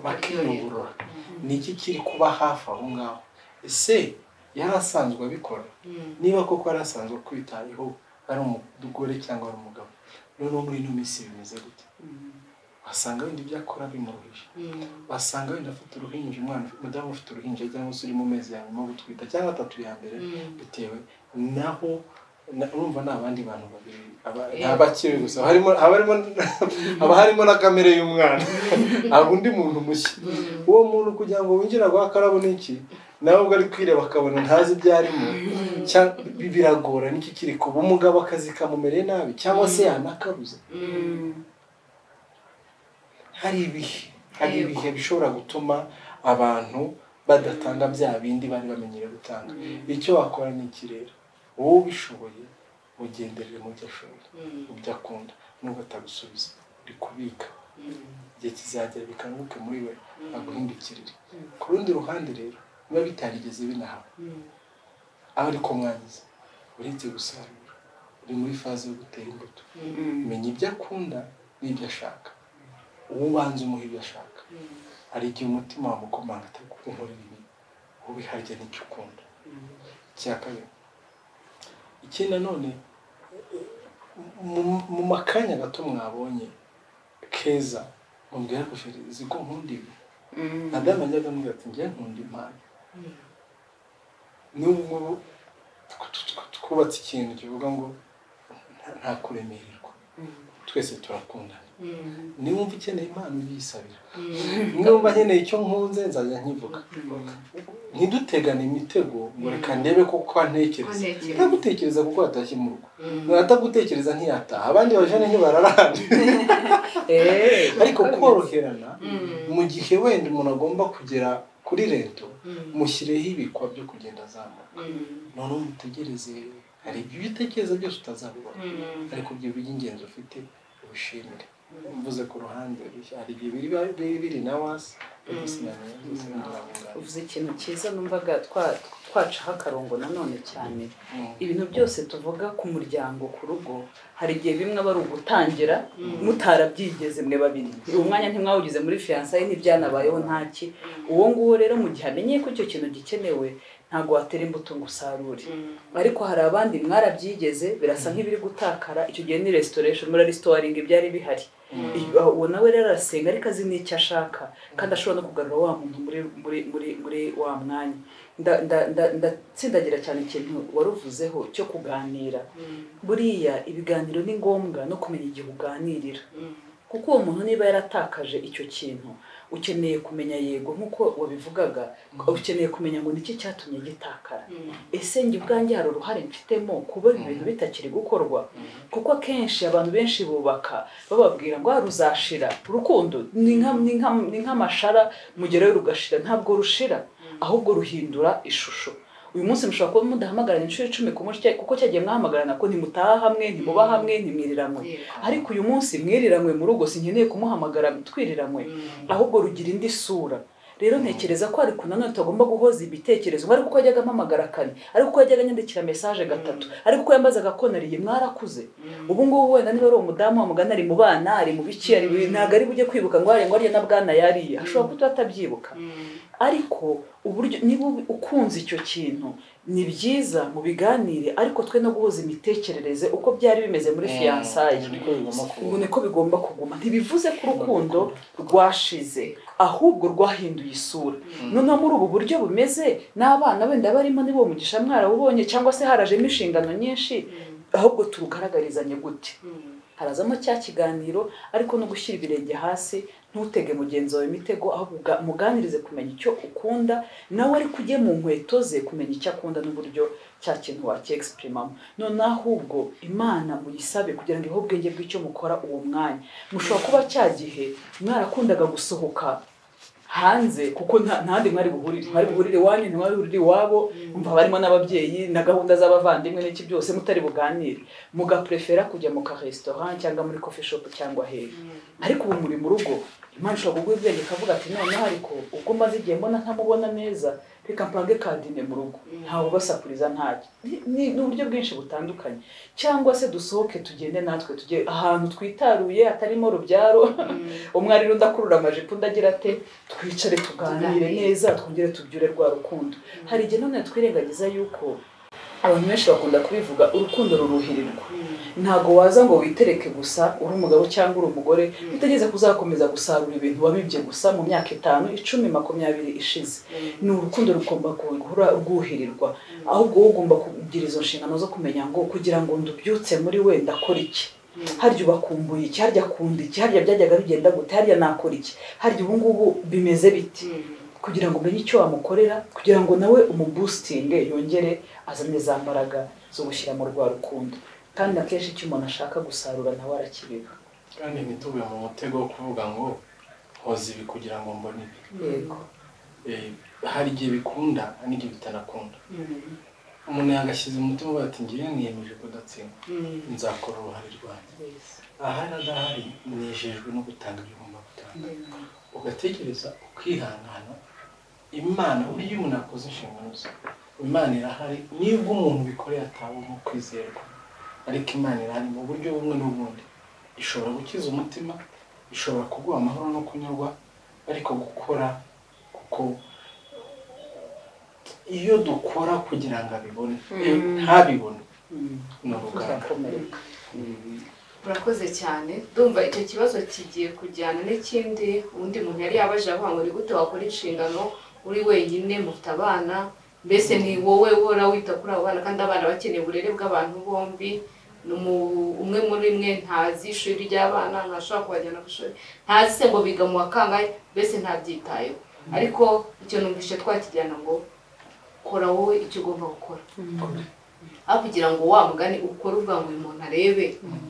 bakiyungurura. Ni iki kiri kuba hafi aho ngaho? Ese yari asanzwe abikora? Niba koko yari asanzwe kwitayeho ari umugore cyangwa ari umugabo, noneho muri ino minsi bimeze gute? Wasanga wenda ibyo akora bimuruhije, wasanga wenda afite uruhinja, umwana umudamu ufite uruhinja cyangwa se uri mu mezi ya nyuma gutwita cyangwa 3 ya mbere, bitewe naho urumva ni abandi bantu babiri abakiri gusa, haba harimo na kamere y'umwana, haba undi muntu mushya. Uwo muntu kugira ngo winjire agwa akarabo n'iki, nawe ubwo ari kwireba akabona ntazi ibyo arimo, biragora. N'iki kiri kuba umugabo akazi kamumereye nabi cyangwa se yanakabuze. Hari ibihe bishobora gutuma abantu badatanga bya bindi bari bamenyereye gutanga. Icyo wakora ni iki rero? Wowe ubishoboye ugenderere mu byo ashoboye, mu byo akunda, nubwo atagusubiza uri kubika, igihe kizagera bikanguke muri we aguhindukirire. Ku rundi ruhande rero niba bitarigeze binahaba, aho ariko mwangiza uretse gusarura, uri muri faze yo gutera imbuto, menya ibyo akunda n'ibyo ashaka, uwo ubanza umuha ibyo ashaka. Hari igihe umutima wamukomanga atari kukunkorera ibi, wowe harya n'icyo ukunda. Icya kabiri, ikindi nanone mu makanya gato mwabonye keza mubwira ko chéri uzi ko nkunda ibi. Madamu ajyaga ambwira ati njye nkunda impano. N'ubu twubatse ikintu kivuga ngo nta kuremererwa, twese turakundana. Niba wumva ukeneye impano uyisabira, niba wumva nkeneye icyo nkunze nzajya nkivuga. Ntidutegane imitego ngo reka ndebe koko antekereza. Ntagutekereza kuko atashye mu rugo, natagutekereza ntiyataha, abandi bajene ntibararana. Ariko koroherana mu gihe wenda umuntu agomba kugera kuri rento, mushyireho ibikwa byo kugenda azamuka, noneho mutegereze. Hari ibyo utekereza byose utazabibona, ariko ibyo by'ingenzi ufite ubishimire. Mvuze ku ruhande hari igihe biri na wasi. Uvuze ikintu cyiza numvaga twacaho akarongo nanone cyane. Ibintu byose tuvuga ku muryango, ku rugo, hari igihe bimwe aba ari ugutangira mutarabyigeze mwe babiri, umwanya ntimwawugize muri fiançailles, ntibyanabayeho ntaki. Uwo nguwo rero mu gihe amenye ko icyo kintu gikenewe ntabwo watera imbuto ngo usarure. Ariko hari abandi mwarabyigeze birasa nk'ibiri gutakara, icyo gihe ni restoration, muri restoring ibyari bihari. Uwo nawe rero arasenga ariko azi n'icyo ashaka, kandi ashobora no kugarura wa muntu muri wa mwanya. Ndatsindagira cyane ikintu waruvuzeho cyo kuganira. Buriya ibiganiro ni ngombwa no kumenya igihe uganirira, kuko uwo muntu niba yaratakaje icyo kintu ukeneye kumenya, yego nkuko wabivugaga, ukeneye kumenya ngo niki cyatumye gitakara. Ese njye ubwanjye hari uruhare mfitemo kuba ibintu bitakiri gukorwa? Kuko akenshi abantu benshi bubaka bababwira ngo ruzashira, urukundo ni nk'amashara mugerayo rugashira, ntabwo rushira. Ahubwo ruhindura ishusho. Uyu munsi mushobora kuba mudahamagarana inshuro 10 ku munsi, kuko cyagiye mwahamagarana ko ntimutaha hamwe, ntimuba hamwe, ntimwiriranywe. Ariko uyu munsi mwiriranwe mu rugo, sinkeneye kumuhamagara twiriranwe, ahubwo rugira indi sura. Rero ntekereza ko ariko nanone tugomba guhoza ibitekerezo, ariko uko yajyaga ampamagara kane, ariko uko yajyaga anyandikira message gatatu, ariko uko yambazaga ko nariye, mwarakuze. Ubu ngubu wenda niba ari umudamu wamugana ari mu bana, ari mu biki, ari ntabwo ari bujye kwibuka ngo ari ngo ariye na bwana yariye, ashobora kuba atabyibuka. Ariko uburyo niba ukunze icyo kintu ni byiza mu biganire, ariko twe no guhuza imitekerereze uko byari bimeze muri fiançailles, ubu niko bigomba kuguma. Ntibivuze ko urukundo rwashize, ahubwo rwahinduye isura. Noneho muri ubu buryo bumeze n'abana wenda barimo nibo mugisha mwarawubonye, cyangwa se harajemo inshingano nyinshi, ahubwo turugaragarizanye gute? Harazamo cya kiganiro, ariko no gushyira ibirenge hasi, ntutege mugenzi wawe imitego, ahubwo muganirize kumenya icyo ukunda, nawe ariko ujye mu nkweto ze kumenya icyo akunda n'uburyo cya kintu wacyexprimamo. None ahubwo Imana muyisabe kugira ngo ihe ubwenge bw'icyo mukora uwo mwanya. Mushobora kuba cya gihe mwarakundaga gusohoka hanze, kuko ntandi mwari buhurire, mwari buhurire iwanyu, ntimwari buhurire iwabo, umva barimo n'ababyeyi na gahunda z'abavandimwe n'iki byose mutari buganire, mugaprefera kujya mu ka restaurant cyangwa muri coffee shop cyangwa hehe. Ariko ubu muri mu rugo, Imana ishobora kuguha ubwenge ikavuga ati noneho ariko ubwo maze igihe mbona ntamubona neza, reka mpange kadine mu rugo, ntawe ubasakuriza ntacyo. Ni uburyo bwinshi butandukanye. Cyangwa se dusohoke tugende natwe tujye ahantu twitaruye hatarimo rubyaro, umwe ari rundakurura amajipo undi agira ate, twicare tuganire neza, twongere tubyure rwa rukundo. Hari igihe none twirengagiza yuko abantu benshi bakunda kubivuga, urukundo ruruhirirwa. Ntago waza ngo witereke gusa uri umugabo cyangwa uri umugore, utegeze kuzakomeza gusarura ibintu wabibye gusa mu myaka 5, 10, 20 ishize. Ni urukundo rugomba guhora rwuhirirwa. Ahubwo wowe ugomba kugira izo nshingano zo kumenya ngo kugira ngo ndubyutse muri we ndakora iki, harya ubakumbuye iki, harya akunda iki, harya byajyaga bigenda gute, harya nakora iki, harya ubu ngubu bimeze biti, kugira ngo umenye icyo wamukorera, kugira ngo nawe umuboostinge yongere azane za mbaraga zo gushyira mu rwa rukundo. Kandi akenshi icyo umuntu ashaka gusarura nawe arakibiba. Kandi ntitube mu mutego wo kuvuga ngo nkoze ibi kugira ngo mbone ibi. Yego. Hari igihe bikunda, hari n'igihe bitanakunda. Umuntu yagashyize umutima we ati ngiye niyemeje kudatsinda, nzakora uruhare rwanjye. Ahari adahari nejejwe no gutanga ibyo ugomba gutanga. Ugatekereza ukihangana, Imana buriya umuntu akoze inshingano ze, Imana irahari, nibwo umuntu bikoreye ataba mu kwizerwa, ariko Imana irahari mu buryo bumwe n'ubundi. Ishobora gukiza umutima, ishobora kuguha amahoro no kunyurwa, ariko gukora kuko iyo dukora kugira ngo abibone, ntabibone, ni urugamba. Urakoze cyane. Ndumva icyo kibazo kigiye kujyana n'ikindi undi muntu yari yabaje avuga ngo ni gute wakora inshingano uri wenyine, mufite abana, mbese ni wowe uhora wita kuri abo bana, kandi abana bakeneye uburere bw'abantu bombi. Umwe muri mwe ntazi ishuri ry'abana, ntashobora kubajyana ku ishuri, ntazi se ngo biga mu wa kangahe, mbese ntabyitayeho. Ariko icyo numvise twakijyana ngo kora wowe icyo ugomba gukora, aho kugira ngo wa mugani ukore uvuga ngo uyu muntu arebe,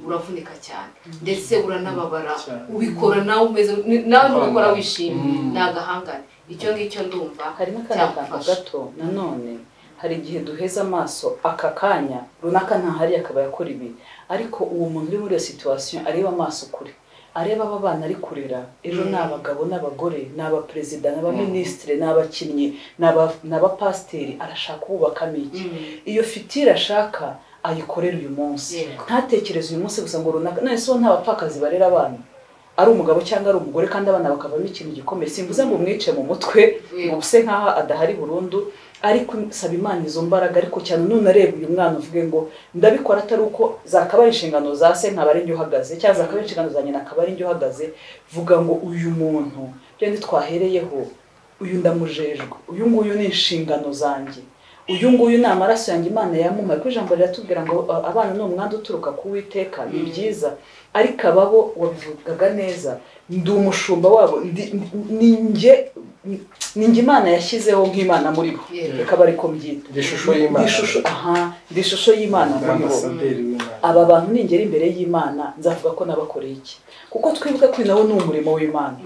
uravunika cyane ndetse uranababara, ubikora nawe umeze nawe ntubikora wishimye, ni agahangane. Icyo ngicyo ndumva hari n'akandi kantu gato nanone. Hari igihe duheza amaso aka kanya runaka ntahari akaba yakora ibi, ariko uwo muntu uri muri iyo situation areba amaso kure, areba aba bana ari kurera ejo ni abagabo n'abagore, ni abaperezida n'abaminisitiri n'abakinnyi n'abapasiteri, arashaka kubakamo iki? Iyo fitira ashaka ayikorera uyu munsi, ntatekereze uyu munsi gusa ngo runaka. None se nta bapfakazi barera abana, ari umugabo cyangwa ari umugore, kandi abana bakavamo ikintu gikomeye. Simvuze ngo umwice mu mutwe ngo use nkaho adahari burundu, ariko saba Imana izo mbaraga. Ariko cyane none areba uyu mwana uvuge ngo ndabikora atari uko zakaba inshingano za se nkaba ari njye uhagaze, cyangwa zakaba inshingano za nyina akaba ari njye uhagaze. Vuga ngo uyu muntu byandi twahereyeho, uyu ndamujejwe, uyu nguyu ni inshingano zanjye, uyu nguyu ni amaraso yanjye Imana yamumpaye. Kuko ijambo riratubwira ngo abana ni umwandu uturuka ku Uwiteka, ni byiza, ariko ababo wabivugaga neza, ndi umushumba wabo, ni njye Imana yashyizeho nk'Imana muri bo, reka bari ko mbyita ndi ishusho y'Imana muri bo. Aba bantu ningera imbere y'Imana nzavuga ko nabakoreye iki? Kuko twibuka ko nawo ni umurimo w'Imana.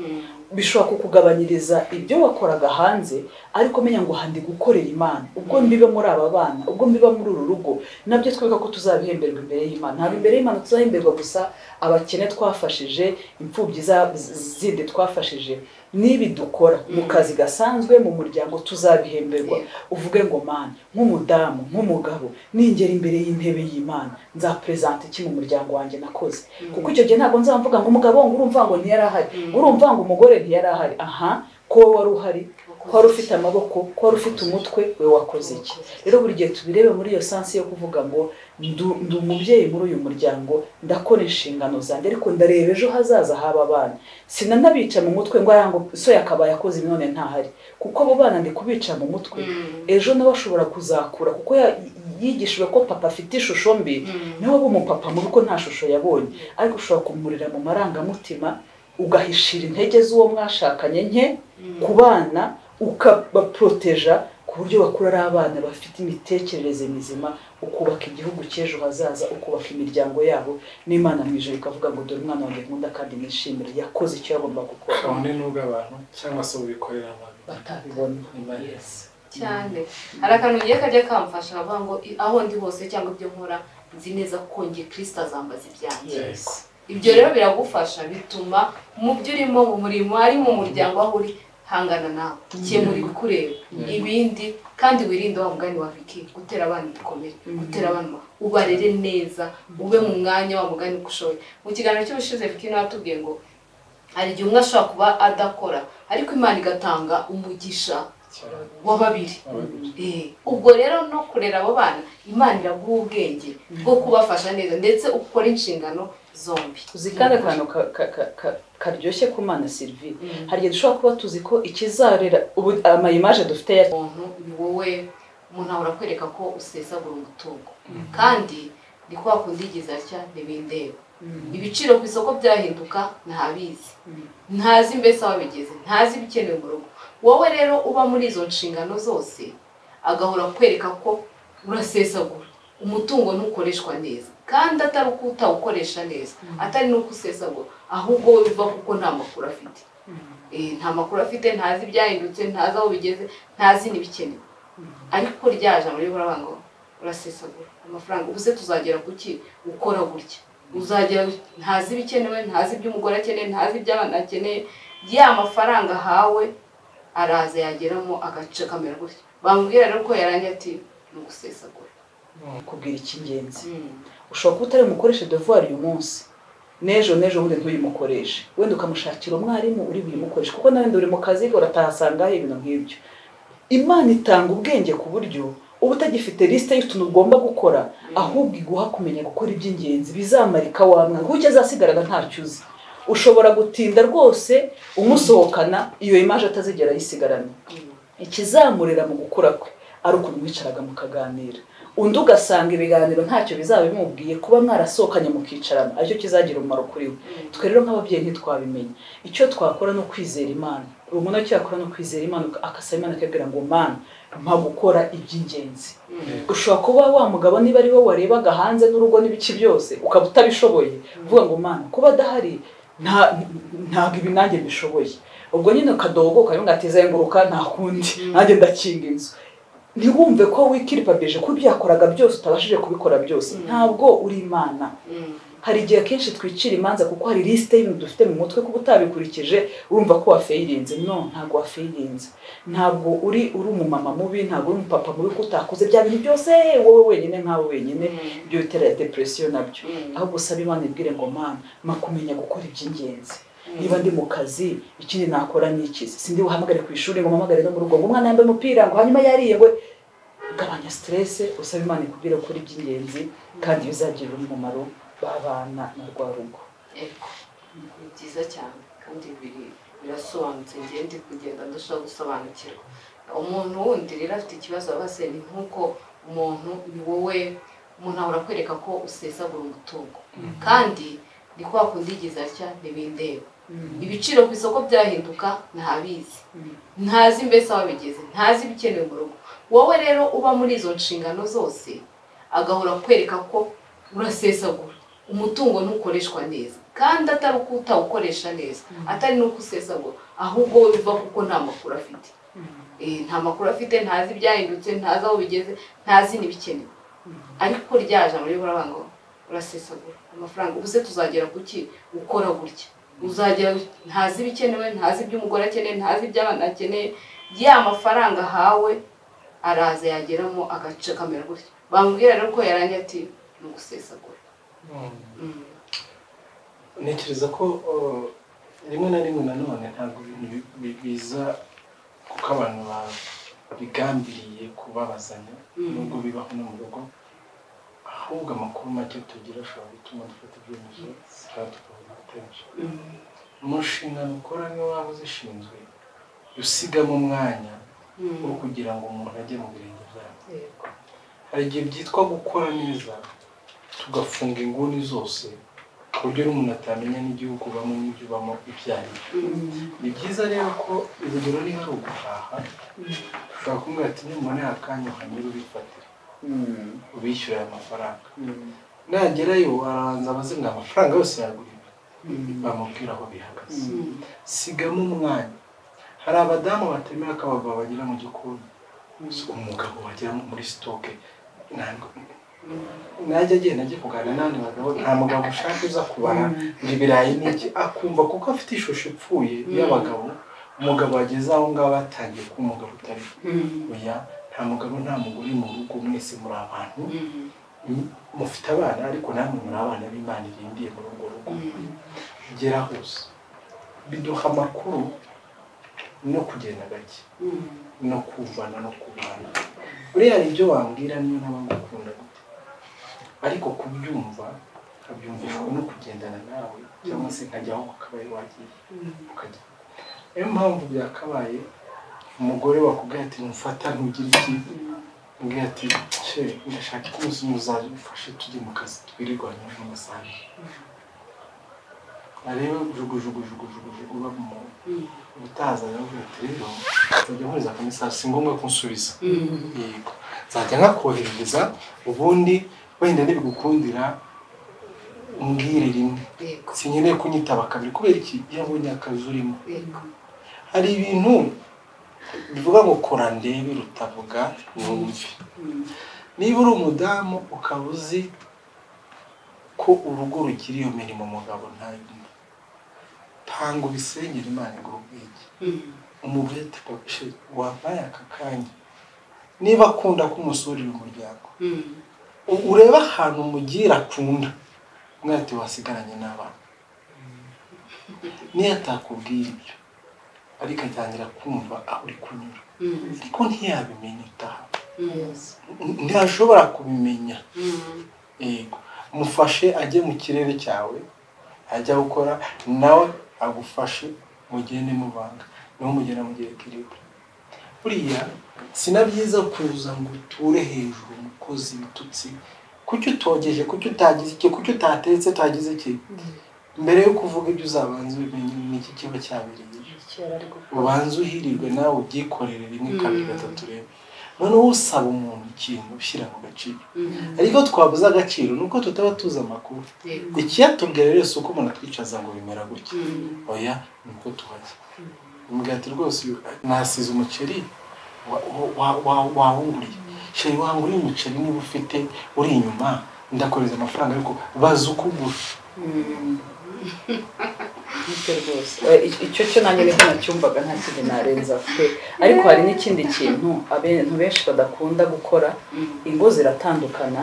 Bishobora kukugabanyiriza ibyo wakoraga hanze, ariko menya ngo handi gukorera Imana. Ubwo mbiba muri aba bana, ubwo mbiba muri uru rugo, nabyo twibuka ko tuzabihemberwa imbere y'Imana. Ntabwo imbere y'Imana tuzahemberwa gusa abakene twafashije, imfubyi zindi twafashije, n'ibi dukora mu kazi gasanzwe mu muryango tuzabihemberwa. Uvuge ngo Mana, nk'umudamu, nk'umugabo, ningera imbere y'intebe y'Imana nzapresenta iki mu muryango wanjye nakoze? Kuko icyo gihe ntabwo nzamvuga ngo umugabo ngo urumva ngo ntiyari ahari, urumva ngo umugore ntiyari ahari. Aha, ko wari uhari, ko wari ufite amaboko, ko wari ufite umutwe, we wakoze iki? Rero buri gihe tubirebe muri iyo sansi yo kuvuga ngo ndi umubyeyi muri uyu muryango, ndakora inshingano zanjye, ariko ndareba ejo hazaza haba abana. Sinanabica mu mutwe ngo ngo so yakabaye akoze none ntahari, kuko abo bana ndi kubica mu mutwe. Ejo nabo bashobora kuzakura kuko yigishijwe ko papa afite ishusho mbi, nawe abo umupapa mubi ko nta shusho yabonye. Ariko ushobora kumurira mu marangamutima, ugahishira intege z'uwo mwashakanye nke ku bana, ukabaproteja ku buryo bakura ari abana bafite imitekerereze mizima, ukubaka igihugu cy'ejo hazaza, ukubaka imiryango yabo, n'Imana mu ijuru ikavuga ngo dore umwana wanjye nkunda kandi nishimira, yakoze icyo yagomba gukora. Kabone n'ubwo abantu cyangwa se ubikorera abantu batabibona cyane. Hari akantu ngiye kajya kamfasha bavuga ngo aho ndi hose cyangwa ibyo nkora nzi neza ko nge Kristo azambaza ibyanjye. Ibyo rero biragufasha, bituma mu byo urimo, mu murimo, ari mu muryango aho uri, hangana nawe, kemura ibikureba ibindi, kandi wirinde wa mugani wa Vicky gutera abana ibikomere, gutera abana, ubarere neza, ube mu mwanya wa mugani uko ushoboye. Mu kiganiro cy'ubushize Vicky nawe atubwiye ngo hari igihe umwe ashobora kuba adakora, ariko Imana igatanga umugisha wa babiri. Ubwo rero no kurera abo bana, Imana iraguha ubwenge bwo kubafasha neza, ndetse ukora inshingano zombi. Uzi kandi akantu karyoshye ku Mana Sylvie, hari igihe dushobora kuba tuzi ko ikizarera ubu ama image dufite ya umuntu ni wowe, umuntu ahora kwereka ko usesagura umutungo, kandi ni kwa kundi yigize atya ntibindeba. Ibiciro ku isoko byahinduka ntabizi, ntazi mbese aho bigeze, ntazi ibikenewe mu rugo. Wowe rero uba muri izo nshingano zose, agahora kwereka ko urasesagura umutungo, ntukoreshwa neza, kandi atari uko utawukoresha neza, atari n'uko usesagura, ahubwo we biva kuko nta makuru afite. Nta makuru afite, ntazi ibyahindutse, ntazi aho bigeze, ntazi n'ibikenewe. Ariko rya jambo ryo ngo urasesagura amafaranga, ubu se tuzagera kuki ukora gutya? Uzagera ntazi ibikenewe, ntazi ibyo umugore akeneye, ntazi ibyo abana akeneye. Ya mafaranga ahawe araza yageramo agace kamera gutya, bamubwira rero ko yarangiye ati ni ugusesagura. Kubwira icy'ingenzi, ushobora kuba utari umukoreshe devoir uyu munsi, n'ejo n'ejo bundi ntuyimukoreshe, wenda ukamushakira umwarimu uri buyimukoreshe, kuko nawe uri mu kazi uratahasangaho ibintu nk'ibyo. Imana itanga ubwenge ku buryo uba utagifite liste y'utuntu ugomba gukora, ahubwo iguha kumenya gukora iby'ingenzi bizamarika wa mwana, kuko icyo azasigaraga ntacyo uzi. Ushobora gutinda rwose umusohokana, iyo image atazigera ayisigarana. Ikizamurera mu gukura kwe ari ukuntu mwicaraga mukaganira, undi ugasanga ibiganiro ntacyo bizaba bimubwiye, kuba mwarasohokanye mukicarana aricyo kizagira umumaro kuri we. Twe rero nk'ababyeyi ntitwabimenya. Icyo twakora ni ukwizera Imana. Umuntu icyo yakora ni ukwizera Imana, akasaba Imana akabwira ngo Mana mpa gukora iby'ingenzi. Ushobora kuba wa mugabo niba ari wowe warebaga hanze n'urugo n'ibiki byose ukaba utabishoboye, uvuga ngo Mana kuba adahari ntabwo ibi nanjye mbishoboye. Ubwo nyine ukadogo ukavuga ati zenguruka nta kundi, nanjye ndakinga inzu. Ntiwumve ko wikiripabije ko ibyo yakoraga byose utabashije kubikora byose. Ntabwo uri Imana. Hari igihe akenshi twicira imanza kuko hari liste y'ibintu dufite mu mutwe, kuba utabikurikije urumva ko wafayirinze. No, ntabwo wafayirinze. Ntabwo uri umumama mubi, ntabwo uri umupapa mubi ko utakoze bya bintu byose wowe wenyine nkawe wenyine. Ibyo bitera depression nabyo. Ahubwo usaba Imana ibwire ngo Mana mpa kumenya gukora iby'ingenzi. Niba ndi mu kazi ikindi nakora ni iki? Sindi buhamagare ku ishuri ngo mpamagare no mu rugo ngo umwana yambaye umupira ngo hanyuma yariye, ngo gabanya stress, usaba Imana ikubwire gukora iby'ingenzi kandi bizagirira umumaro babana na rwa rugo. Ni byiza cyane kandi birasobanutse, ngiye ndi kugenda ndushaho gusobanukirwa. Umuntu wundi rero afite ikibazo abase ni nkuko umuntu ni wowe, umuntu ahora kwereka ko usesagura umutungo, kandi ni kwa kundi yigize atya ntibindeba. Ibiciro ku isoko byahinduka ntabizi, ntazi mbese aho bigeze, ntazi ibikenewe mu rugo. Wowe rero uba muri izo nshingano zose, agahora kwereka ko urasesagura Umutungo ntukoreshwa neza, kandi atari uko utawukoresha neza, atari n'uko usesagura, ahubwo biva kuko nta makuru afite. Nta makuru afite, ntazi ibyahindutse, ntazi aho bigeze, ntazi n'ibikenewe. Ariko rya jambo ryo baravuga ngo urasesagura amafaranga, ubu se tuzagera kuki ukora gutya? Uzagera, ntazi ibikenewe, ntazi ibyo umugore akeneye, ntazi ibyo abana akeneye. Ya mafaranga ahawe araza yageramo agace kamera gutya, bamubwira rero ko yarangiye ati ni ugusesagura. Ntekereza ko rimwe na rimwe nanone ntabwo ibintu biza kuko abantu babigambiriye kubabazanya, nubwo bibaho no mu rugo, ahubwo amakuru make tugira ashobora gutuma dufata ibyemezo kandi tukavuga ibitekerezo. Mu nshingano ukora niyo waba uzishinzwe, usigamo umwanya wo kugira ngo umuntu ajye mu birenge byabo. Hari igihe byitwa gukora neza tugafunga inguni zose ku buryo umuntu atamenya n'igihugu ubamo n'ibyo ubamo ibyo ari byo. Ni byiza rero ko urugero niba ari uguhaha, ushobora kumubwira ati nimubona akanya uhanyura ubifatire, ubishyura aya mafaranga. Nagerayo arabanza abaze ngo amafaranga yose yagura ibi, bamubwira aho bihagaze. Sigamo umwanya. Hari abadamu batemera ko abagabo bagera mu gikoni, umugabo wagera muri sitoke najya agenda ajya kuganira n'abandi bagabo, nta mugabo ushaka uza kubara ngo ibirayi ni iki, akumva kuko afite ishusho ipfuye y'abagabo. Umugabo wageze aho ngaho atangiye kuba umugabo utari oya, nta mugabo nta mugore mu rugo, mwese muri abantu mufite abana, ariko namwe muri abana b'Imana irindiye muri urwo rugo. Gera hose biduha amakuru no kugenda gake no kumvana no kubana. Buriya hari ibyo wambwira niyo naba ngukunda gute, ariko kubyumva nkabyumvishwa no kugendana nawe, cyangwa se nkajya aho wakabaye wagiye ukajya. Niyo mpamvu byakabaye umugore wakubwira ati mufata ntugire iki, ubwira ati ndashaka ko umunsi muzadufashe tujye mu kazi twirirwanye nk'amasaha abiri, arebe jugu jugu jugu jugu jugu bamu ubutaza aravuga ati rero nzajya nkohereza akamesaje, si ngombwa ko unsubiza, yego nzajya nkakoherereza, ubundi wenda nibigukundira umbwire rimwe, sinkeneye kunyitaba kabiri. Kubera iki? Iyo abonye akazi urimo. Hari ibintu bivuga ngo kora ndebe rutavuga numve. Niba uri umudamu ukaba uzi ko urugo rugira iyo mirimo umugabo ntayumva, tanga ubisengere Imana iguhe ubwenge, umubwire ati wampaye aka kanya, niba akunda ko umusurira umuryango, urebe ahantu umugira akunda, umwe ati wasigaranye n'abana. Niyo atakubwira ibyo ariko atangira kumva aho uri kunyura, ariko ntiyabimenya utaha, ntashobora kubimenya. Yego, mufashe ajye mu kirere cyawe, ajya gukora nawe agufashe, mugende mubanga, niho mugenda mugere kiribwe. Buriya si na byiza kuza ngo uture hejuru umukozi ibitutsi, kuki utogeje, kuki utagize iki, kuki utatetse, utagize iki. Mbere yo kuvuga ibyo uzabanza ubimenye n'iki kiba cyabereye, ubanze uhirirwe nawe ubyikorere rimwe kabiri gatatu rero. Noneho usaba umuntu ikintu ushyira mu gaciro, ariko twabuze agaciro nuko tutaba tuzi amakuru. Ikiyatubwira rero si uko umuntu atwicaza ngo bimera gutya, oya, ni uko tuhajya. Mbwira ati rwose nasize umuceri wawunguriye, chéri wanguriye umuceri niba ufite uri inyuma ndakoreza amafaranga, ariko baza uko ugura. Nibyo rwose, icyo cyo nanjye niko nacyumvaga, nta kindi narenza pe. Ariko hari n'ikindi kintu abantu benshi badakunda gukora, ingo ziratandukana.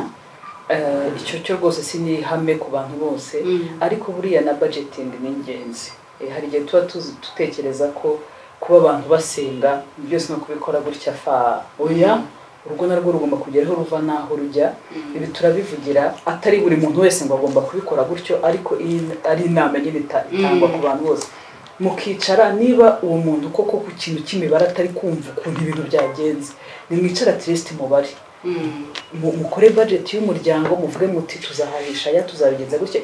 Icyo cyo rwose si n'ihame ku bantu bose, ariko buriya na budgeting ni ingenzi. Hari igihe tuba tutekereza ko kuba abantu basenga byose no kubikora gutya fa, oya, urugo narwo rugomba kugera aho ruva n'aho rujya. Ibi turabivugira atari buri muntu wese ngo agomba kubikora gutyo, ariko iyi ari inama nyine itangwa ku bantu bose, mukicara. Niba uwo muntu koko ku kintu cy'imibare atari kumva ukuntu ibintu byagenze, nimwicara at least mubare, mukore budget y'umuryango, muvuge muti tuzahahisha aya, tuzabigenza gutya,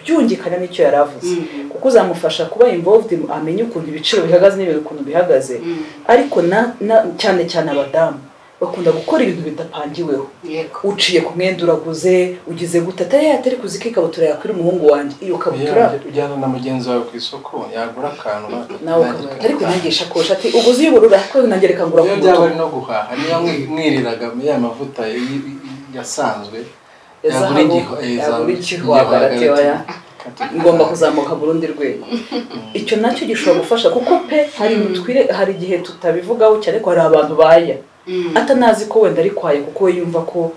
byungikana n'icyo yari avuze, kuko uzamufasha kuba involved, amenye ukuntu ibiciro bihagaze n'ibintu ukuntu bihagaze. Ariko na cyane cyane abadamu. Bakunda gukora ibintu bidapangiweho. Uciye ku mwenda uraguze, ugize gute, atari yatari kuzika ikabutura yakwira umuhungu wanjye, iyo kabutura ujyana na mugenzi wawe ku isoko yagura akantu nawe ariko nangisha kosha ati uguze y'ubururu ariko nange reka ngura ku byaba ari no guhaha niba mwiriraga ya mavuta yasanzwe yagura igihwagari oya ngomba kuzamuka mu rundi rwego. Icyo nacyo gishobora gufasha kuko pe hari igihe tutabivugaho cyane ko hari abantu baya atanazi ko wenda ari kwaye kuko we yumva ko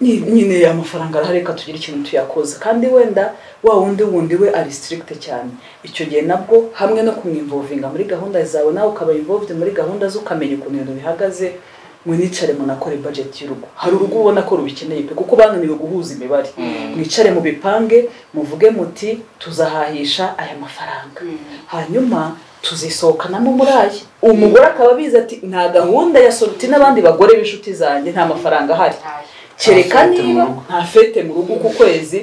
nyine amafaranga arahari reka tugire ikintu tuyakoza, kandi wenda wa wundi we ari strict cyane. Icyo gihe nabwo hamwe no kumwinvolvinga muri gahunda zawe, nawe ukaba involved muri gahunda zo ukamenya ukuntu ibintu bihagaze, mwinicare munakore budget y'urugo. Hari urugo ubona ko rubikeneye pe kuko bananiwe guhuza imibare. Mwicare mu bipange muvuge muti tuzahahisha aya mafaranga, hanyuma tuzisohokanamo murayi. Umugore akaba abizi ati nta gahunda ya sorti n'abandi bagore b'inshuti zanjye, nta mafaranga ahari, kereka niba nta fete mu rugo ku kwezi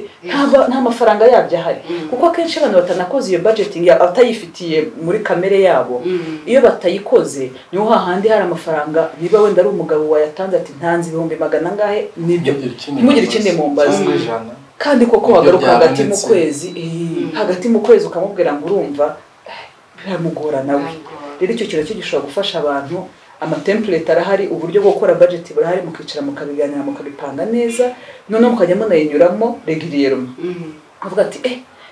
nta mafaranga yabyo ahari. Kuko akenshi abantu batanakoze iyo budgeting atayifitiye muri kamere yabo, iyo batayikoze niho hahandi hari amafaranga, niba wenda ari umugabo wayatanze ati ntanze 200,000 angahe, nibyo ntimugire ikindi mumbaze, kandi koko wagaruka hagati mu kwezi hagati mu kwezi ukamubwira ngo urumva biramugora nawe. Rero icyo kintu cyo gishobora gufasha abantu. Ama template arahari, uburyo bwo gukora budget burahari, mukicara mukabiganira mukabipanga neza, noneho mukajya munayinyuramo régulièrement. Avuga ati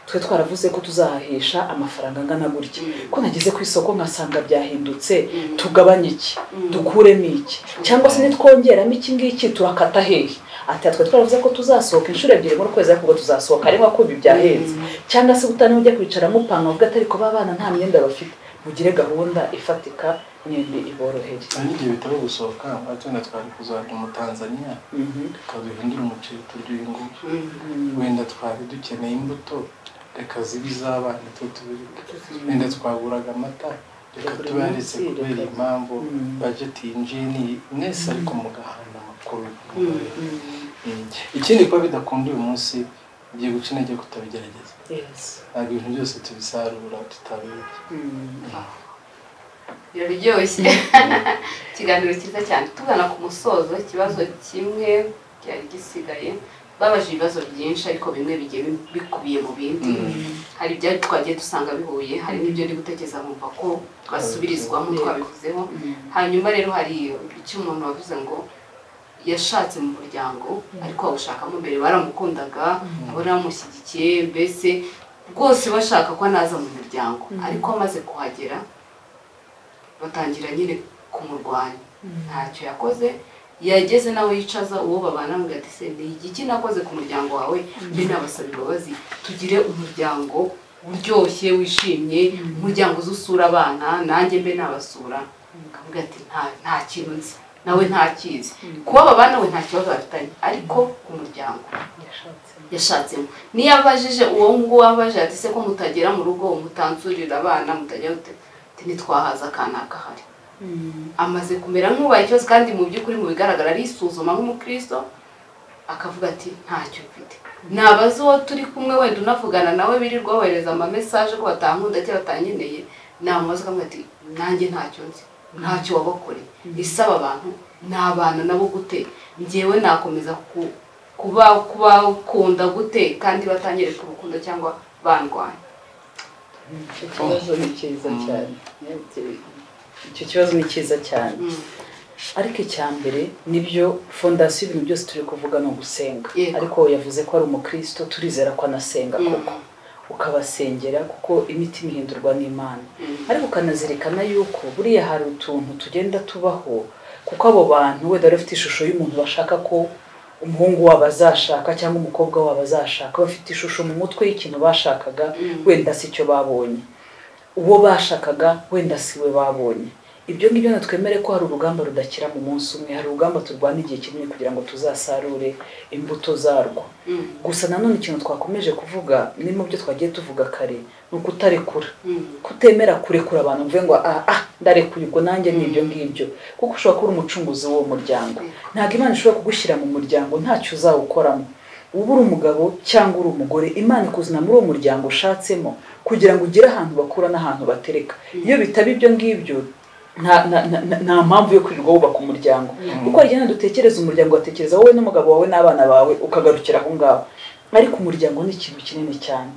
twe twaravuze ko tuzahahisha amafaranga angana gutya, ko nageze ku isoko nkasanga byahindutse, tugabanye iki, dukuremo iki, cyangwa se nitwongeramo iki ngiki turakata hehe. Ati twe twaravuze ko tuzasohoka inshuro ebyiri muri kwezi, ariko tuzasohoka rimwe ko ibi byahenze. Cyangwa se utani ujya kwicara mupanga uvuga ati ariko babana nta myenda bafite, mugire gahunda ifatika nyende iboroheye. Hari igihe bitaba gusohoka wenda twari kuzajya mu Tanzania tukaduhindura umuceri turya uyu nguyu, wenda twari dukeneye imbuto reka zibe iz'abana twe tubireke, wenda twaguraga amata reka tubaretse kubera impamvu budget yinjiye ni mwese, ariko mugahana amakuru. Ikindi kuba bidakunda uyu munsi ugiye guca intege kutabigerageza. Ntabwo ibintu byose tubisarura tutabibye. Biraryoshye. Ikiganiro cyiza cyane. Tugana ku musozo, ikibazo kimwe cyari gisigaye, babaje ibibazo byinshi ariko bimwe bigiye bikubiye mu bindi. Hari ibyo twagiye dusanga bihuye, hari n'ibyo ndi gutekereza nkumva ko twasubirizwamo twabivuzeho. Hanyuma rero hari icyo umuntu wavuze ngo yashatse mu muryango ariko awushakamo mbere baramukundaga, abona bamushyigikiye, mbese rwose bashaka ko naza mu muryango, ariko amaze kuhagera batangira nyine kumurwanya. Ntacyo yakoze, yageze nawe yicaza uwo babana ngo ati se ni igiki nakoze ku muryango wawe, mbe nabasaba imbabazi tugire umuryango uryoshye wishimye, umuryango uzusura abana nanjye mbe nabasura. Akavuga ati nta kintu nzi nawe ntakizi, kuba babana we nta kibazo bafitanye, ariko ku muryango yashatsemo. Niyo abajije uwo nguwo abaje ati se ko mutagera mu rugo mutansurira abana mutajya ntitwahaza akanaka ahari, amaze kumera nk'ubaye ikibazo, kandi mu by'ukuri mu bigaragara arisuzuma nk'umukristo akavuga ati ntacyo mfite. Nabaza uwo turi kumwe wenda unavugana nawe birirwa wohereza ama message ko batankunda cyangwa batanyeneye, namubaza akamubwira ati nanjye ntacyo nzi, ntacyo wabakoreye. Isaba abantu nabana nabo gute, njyewe nakomeza kubakunda gute kandi batanyereka urukundo cyangwa bandwanya. Icyo kibazo ni cyiza cyane. Icyo kibazo ni cyiza cyane. Ariko icya mbere nibyo fondasiyo ibintu byose turi kuvuga no gusenga, ariko yavuze ko ari umukristo, turizera ko anasenga koko, ukabasengera kuko imitima ihindurwa n'Imana. Ariko ukanazirikana yuko buriya hari utuntu tugenda tubaho, kuko abo bantu wenda bafite ishusho y'umuntu bashaka ko umuhungu wabo azashaka cyangwa umukobwa wabo azashaka, bafite ishusho mu mutwe y'ikintu bashakaga, wenda si cyo babonye, uwo bashakaga wenda si we babonye. Ibyo ngibyo natwemere ko hari urugamba rudakira mu munsi umwe, hari urugamba turwana igihe kinini kugira ngo tuzasarure imbuto zarwo. Gusa nanone ikintu twakomeje kuvuga ni mu byo twagiye tuvuga kare, ni ukutarekura, kutemera kurekura abantu mvuge ngo ndarekuye ubwo nanjye ni ibyo ngibyo, kuko ushobora kuba umucunguzi w'uwo muryango. Ntabwo Imana ishobora kugushyira mu muryango ntacyo uzawukoramo, uba uri umugabo cyangwa uri umugore, Imana ikuzana muri uwo muryango ushatsemo kugira ngo ugere ahantu bakura n'ahantu batereka. Iyo bitaba ibyo ngibyo Nta mpamvu yo kwirirwa wubaka umuryango, kuko hari igihe dutekereza umuryango ugatekereza wowe n'umugabo wawe n'abana bawe ukagarukira aho ngaho, ariko umuryango ni ikintu kinini cyane.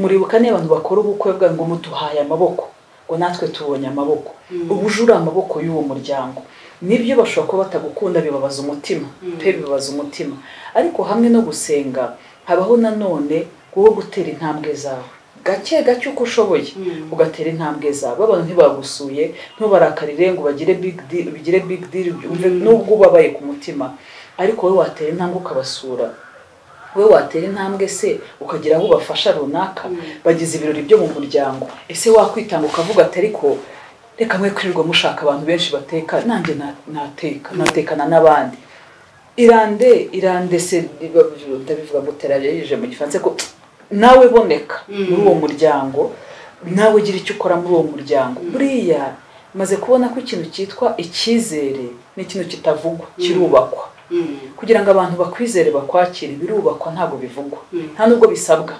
Muribuka niba abantu bakora ubukwe bwa ngo muduhaye amaboko, ngo natwe tubonye amaboko, ubujura amaboko y'uwo muryango. Nibyo bashobora kuba batagukunda, bibabaza umutima pe, bibabaza umutima, ariko hamwe no gusenga habaho nanone wowe gutera intambwe zawe gake gake uko ushoboye, ugatera intambwe zawe. Abantu ntibagusuye, ntubarakarire ngo bagire big deal, bigire big deal, nubwo ubabaye ku mutima, ariko wowe watera intambwe ukabasura, wowe watera intambwe se ukagira aho ubafasha runaka. Bagize ibirori byo mu muryango, ese wakwitanga ukavuga ati ariko reka mwe kwirirwa mushaka abantu benshi bateka, nanjye nateka, natekana n'abandi. Irande se ndabivuga ngo mu gifaransa ko nawe boneka muri uwo muryango, nawe ugira icyo ukora muri uwo muryango. Buriya maze kubona ko ikintu cyitwa icyizere ni ikintu kitavugwa, kirubakwa. Kugira ngo abantu bakwizere bakwakire birubakwa, ntabwo bivugwa, nta nubwo bisabwa.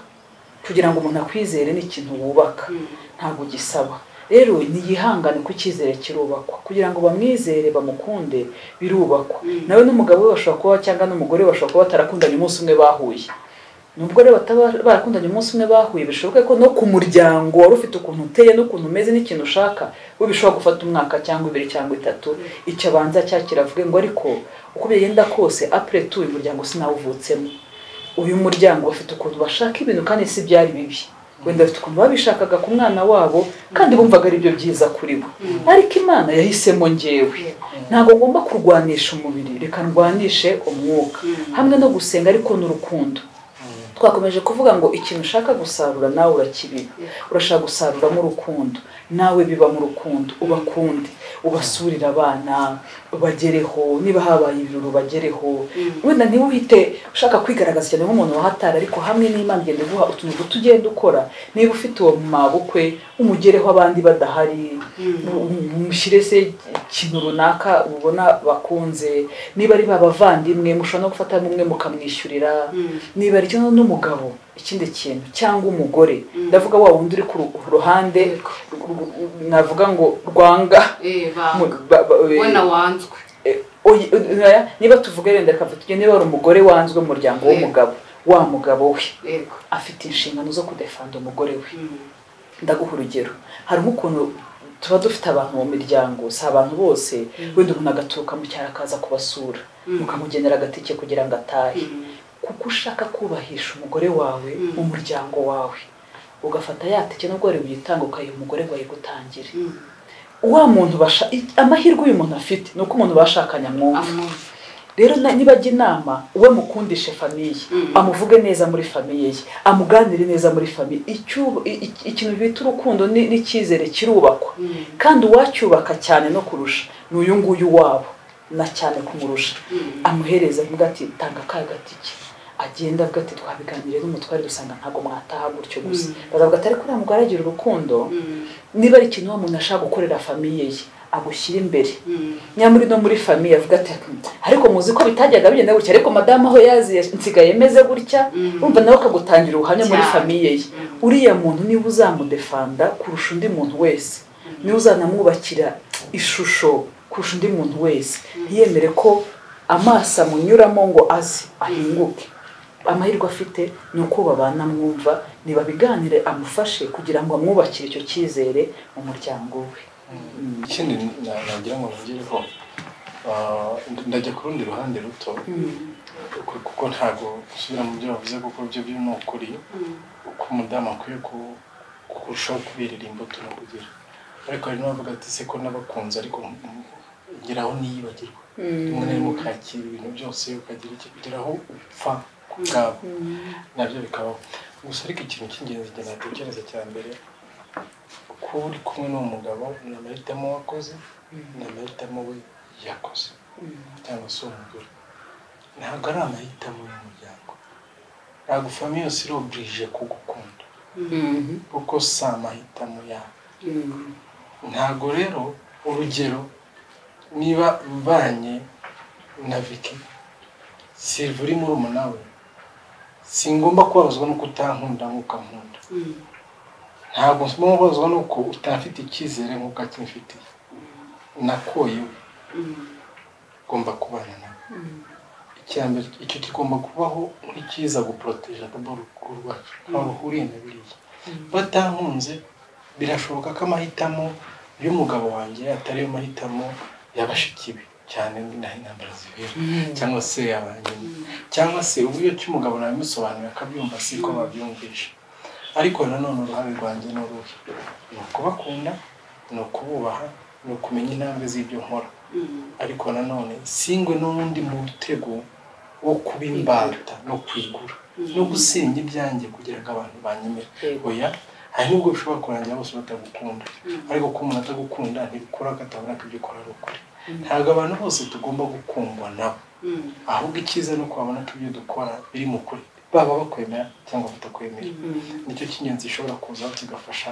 Kugira ngo umuntu akwizere ni ikintu wubaka, ntabwo gisaba. Rero niyihangane ko icyizere kirubakwa, kugira ngo bamwizere bamukunde birubakwa. Nawe n'umugabo we bashobora kuba cyangwa n'umugore bashobora kuba batarakundanye umunsi umwe bahuye. Nubwo rero barakundanye umunsi umwe bahuye, bishoboke ko no ku muryango wari ufite ukuntu uteye n'ukuntu umeze n'ikintu ushaka, we bishobora gufata umwaka cyangwa ibiri cyangwa itatu, icyo abanza cyakira avuge ngo ariko uko bigenda kose après tout uyu muryango sinawuvutsemo. Uyu muryango bafite ukuntu bashaka ibintu kandi si byari bibi, wenda bafite ukuntu babishakaga ku mwana wabo kandi bumvaga ari byo byiza kuri bo, ariko Imana yahisemo njyewe. Ntabwo ngomba kurwanisha umubiri, reka ndwanishe umwuka hamwe no gusenga ariko n'urukundo. Twakomeje kuvuga ngo ikintu ushaka gusarura nawe urakibiba, urashaka gusaruramo urukundo nawe biba mu rukundo, ubakunde, ubasurire abana, ubagereho, niba habaye ibirori ubagereho. Wenda ntiwihite ushaka kwigaragaza cyane nk'umuntu wahatara, ariko hamwe n'Imana igenda iguha utuntu duto ugenda ukora. Niba ufite uwo mabukwe umugereho abandi badahari, umushyire se ikintu runaka ubona bakunze. Niba ari babavandimwe mushobora no gufata umwe mukamwishyurira. Niba ari cyo n'umugabo ikindi kintu cyangwa umugore, ndavuga wa wundi uri ku ruhande navuga ngo rwanga wena wanzwe, niba tuvuga renda kavuga niba ari umugore wanzwe mu muryango w'umugabo, wa mugabo we afite inshingano zo kudefanda umugore we. Ndaguha urugero, hari nk'ukuntu tuba dufite abantu mu miryango, si abantu bose, wenda umuntu agaturuka mu cyaro akaza kubasura, mukamugenera agatike kugira ngo atahe, kuko ushaka kubahisha umugore wawe mu muryango wawe, ugafata yatike nubwo wari uyitanga ukayiha umugore ngo ayigutangire. Wa muntu amahirwe uyu muntu afite ni uko umuntu bashakanye amwumva. Rero niba ajya inama uwe mukundishe famiye, amuvuge neza muri famiye ye, amuganire neza muri famiye. Ikintu bita urukundo n'icyizere kirubakwa, kandi uwacyubaka cyane no kurusha ni uyu nguyu wabo, na cyane kumurusha. Amuhereza avuga ati tanga ka gatike, agenda avuga ati twabiganiriye n'umutware dusanga ntabwo mwataha gutyo gusa. Baravuga ati ariko uriya mugore agira urukundo, niba ari ikintu wa muntu ashaka gukorera famiye ye agushyira imbere. Nyamuri no muri famiye avuga ati ariko muzi ko bitajyaga bigenda gutya, ariko madamu aho yaziye nsigaye meze gutya, urumva nawe akagutangira ubuhamya muri famiye ye. Uriya muntu niba uzamudefanda kurusha undi muntu wese, niba uzanamwubakira ishusho kurusha undi muntu wese, ntiyemere ko amaso amunyuramo ngo aze ahinguke. Amahirwe afite ni uko babana mwumva, nibabiganire amufashe kugira ngo amwubakire icyo cyizere mu muryango we. Ikindi nagira ngo nongereho, ndajya ku rundi ruhande ruto, kuko ntabwo gusubira mu byo bavuze, kuko byo biri ni ukuri, uko umudamu akwiye kurushaho kubirira imbuto no kugira. Ariko hari n'abavuga ati se ko nabakunze ariko ngeraho niyibagirwa, rimwe na rimwe ukakira ibintu byose ukagira iki kugeraho upfa ku bwabo, nabyo bikabaho. Gusa ariko ikintu cy'ingenzi njye natekereza cya mbere, kuba uri kumwe n'uwo mugabo ni amahitamo wakoze, ni amahitamo we yakoze cyangwa se uwo mugore, ntabwo ari amahitamo y'umuryango. Ntabwo famiye yose iri oburije kugukunda, kuko si amahitamo yabo. Ntabwo rero urugero niba mbanye na Vicky, Silva uri murumuna we, singomba kubabazwa nuko utankunda nk'uko ankunda, ntabwo ngomba kubabazwa nuko utamfite icyizere nk'uko akimfitiye. Nakoye ugomba kubana nawe. Icyambere icyo kigomba kubaho nk'ikiza guproteja d'abord urugo rwacu, ntaho ruhuriye na biriya. Batankunze birashoboka ko amahitamo y'umugabo wanjye atari yo mahitamo y'abashiki be, cyane naho intambara zibera, cyangwa se abanyina, cyangwa se uburyo ki umugabo nabimusobanurira akabyumva siko babyumvisha. Ariko nanone uruhare rwanjye ni uruhe? Ni ukubakunda, ni ukububaha, ni ukumenya intambwe z'ibyo nkora. Ariko nanone singwe n'undi mutego wo kuba imbata no kwigura no gusenya ibyanjye kugira ngo abantu banyemere. Oya, hari nubwo bishobora kurangira bose batagukunda, ariko ko umuntu atagukunda ntibikora ko atabona ko ibyo ukora ari ukuri. Ntabwo abantu bose tugomba gukundwa nabo, ahubwo icyiza ni uko babona ko ibyo dukora biri mu kuri, baba bakwemera cyangwa batakwemera. Nicyo cy'ingenzi gishobora kuza kigafasha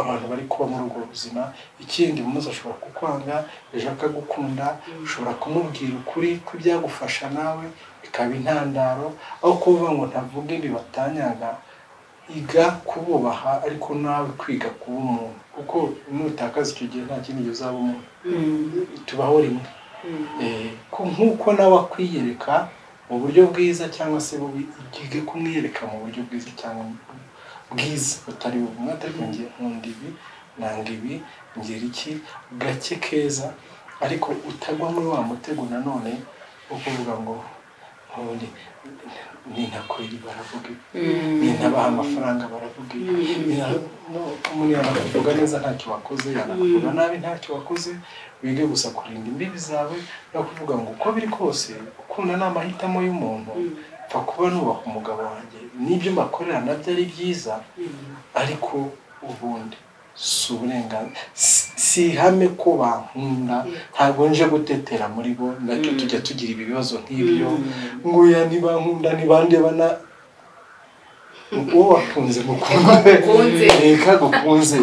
abantu bari kuba muri ubwo buzima. Ikindi, umunsi ashobora kukwanga, ejo akagukunda, ushobora kumubwira ukuri kw'ibyagufasha nawe bikaba intandaro. Aho kuvuga ngo ntavuge ibi batanyaga, iga kububaha ariko nawe kwiga kuba umuntu, kuko nutakaza icyo gihe nta kindi gihe uzaba umuntu. Tubaho rimwe. Nk'uko nawe akwiyereka mu buryo bwiza cyangwa se bubi, ige kumwiyereka mu buryo bwiza cyangwa bwiza butari bubi. Atari ngiye nkunda ibi, nanga ibi, ngira iki, gake keza, ariko utagwa muri wa mutego nanone wo kuvuga ngo ntundi nintakwiri baravuga ibi, nintabaha amafaranga baravuga ibi. Umuntu yanakuvuga neza ntacyo wakoze, yanakuvuga nabi ntacyo wakoze. Wige gusa kurinda imbibi zawe no kuvuga ngo uko biri kose ukunda ni amahitamo y'umuntu, pfa kuba nubaha umugabo wanjye n'ibyo mbakorera nabyo ari byiza, ariko ubundi si uburenganzira, si ihame ko bankunda, ntabwo nje gutetera muri bo. Nacyo tujya tugira ibibazo nk'ibyo, ngo ya nibankunda nibandeba na uwo wakunze mukunde, reka gukunze,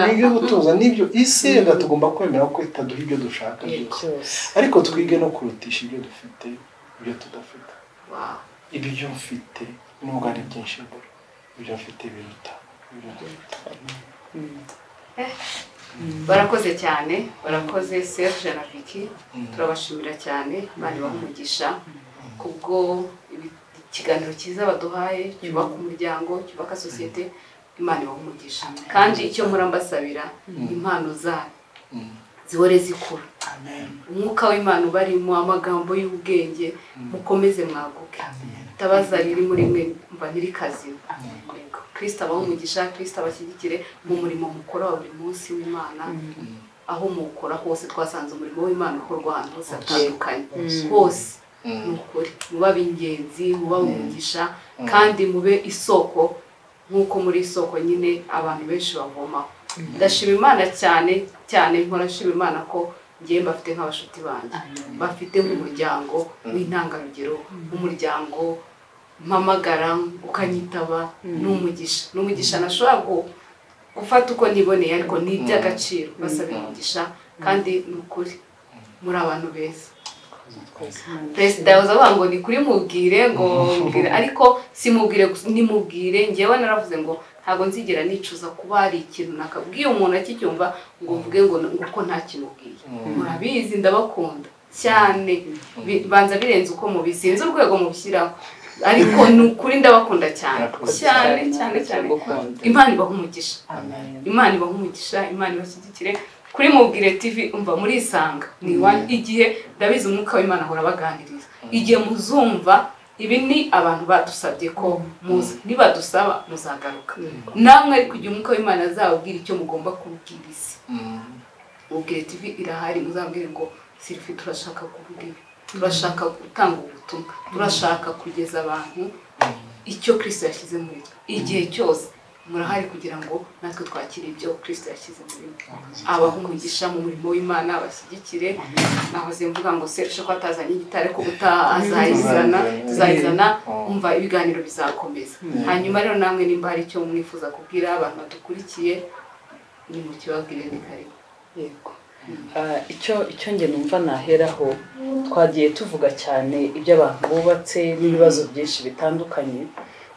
wige gutuza. N'ibyo isi reka tugomba kwemera ko itaduha ibyo dushaka byose, ariko twige no kurutisha ibyo dufite ibyo tudafite. Ibyo mfite nubwo ari byinshi mbura, ibyo mfite biruta ibyo mfite. Barakoze cyane, barakoze Serge na Vicky, turabashimira cyane. Imana ibahe umugisha kubwo ikiganiro cyiza baduhaye cyubaka umuryango, cyubaka sosiyete. Imana ibahe umugisha. Kandi icyo murambasabira, impano zanyu zihore zikura, umwuka w'Imana ubarimo, amagambo y'ubwenge, mukomeze mwaguke. Tabaza riri muri mwe mva ntirikazima. Kristo abahe umugisha, Kristo abashyigikire mu murimo mukora wa buri munsi w'Imana. Aho mukora hose twasanze umurimo w'Imana ukorwa ahantu hose hatandukanye hose. Ni ukuri muba ab'ingenzi, muba umugisha, kandi mube isoko nk'uko muri isoko nyine abantu benshi bavomaho. Ndashima Imana cyane cyane, mpora nshima Imana ko ngiye mbafite nk'abashuti banjye, bafite nk'umuryango w'intangarugero, umuryango mpamagara ukanyitaba. N'umugisha, n'umugisha nashobora gufata uko niboneye, ariko ni iby'agaciro. Basabira umugisha kandi ni ukuri muri abantu beza. Perezida yahoze avuga ngo ni kuri mubwire ngo mubwire, ariko si mubwire gusa, ni mubwire. Ngewe naravuze ngo ntabwo nzigera nicuza kuba hari ikintu nakabwiye umuntu akicyumva ngo mvuge ngo uko ntakimubwiye. Murabizi ndabakunda cyane, banza birenze uko mubisinze urwego mubishyiraho, ariko ni ukuri ndabakunda cyane cyane cyane cyane. Imana ibahe umugisha, Imana ibahe umugisha, Imana ibashyigikire. Kuri Mubwire TV umva murisanga ni igihe ndabizi umwuka w'Imana ahora abaganiriza. Igihe muzumva ibi ni abantu badusabye ko muza, nibadusaba muzagaruka namwe, ariko igihe umwuka w'Imana azababwira icyo mugomba kubwira isi, Mubwire TV irahari, muzabwire ngo Sylvie turashaka kuvuga ibi, turashaka gutanga ubutumwa, turashaka kugeza abantu icyo Kristo yashyize muri twe. Igihe cyose murahari kugira ngo natwe twakire ibyo Kristo yashyize muri twe. Abahe umugisha mu murimo w'Imana, abashyigikire. Nahoze mvuga ngo Serge ko atazanye igitare ko gutaha azayizana, tuzayizana. Umva ibiganiro bizakomeza. Hanyuma rero namwe nimba hari icyo mwifuza kubwira abantu badukurikiye, ni mu kibabwire, ni karibu. Yego. Icyo nge numva naheraho, twagiye tuvuga cyane iby'abantu bubatse n'ibibazo byinshi bitandukanye,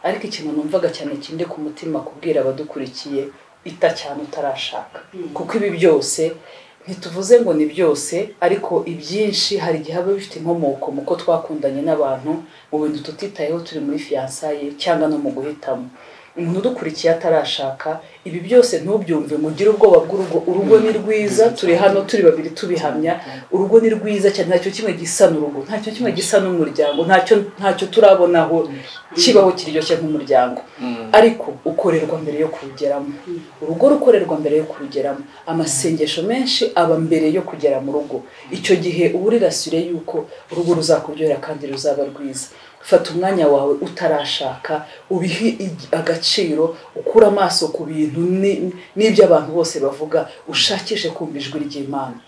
ariko ikintu numvaga cyane kindi ku mutima kubwira abadukurikiye, ita cyane utarashaka, kuko ibi byose Ntituvuze ngo ni byose, ariko ibyinshi hari igihe haba bifite inkomoko mu ko twakundanye n'abantu, mu bintu tutitayeho turi muri fiançailles cyangwa no mu guhitamo. Umuntu udukurikiye atarashaka, ibi byose ntubyumve ngo ugire ubwoba bw'urugo. Urugo ni rwiza, turi hano turi babiri tubihamya. Urugo ni rwiza cyane, ntacyo kimwe gisa n'urugo, ntacyo kimwe gisa n'umuryango, ntacyo turabonaho kibaho kiryoshye nk'umuryango. Ariko ukorerwa mbere yo kurugeramo. Urugo rukorerwa mbere yo kurugeramo. Amasengesho menshi aba mbere yo kugera mu rugo. Icyo gihe uba uri rassuré yuko urugo ruzakuryohera kandi ruzaba rwiza. Fata umwanya wawe utarashaka, ubihe agaciro, ukure amaso ku bintu n'ibyo abantu bose bavuga, ushakishe kumva ijwi ry'Imana,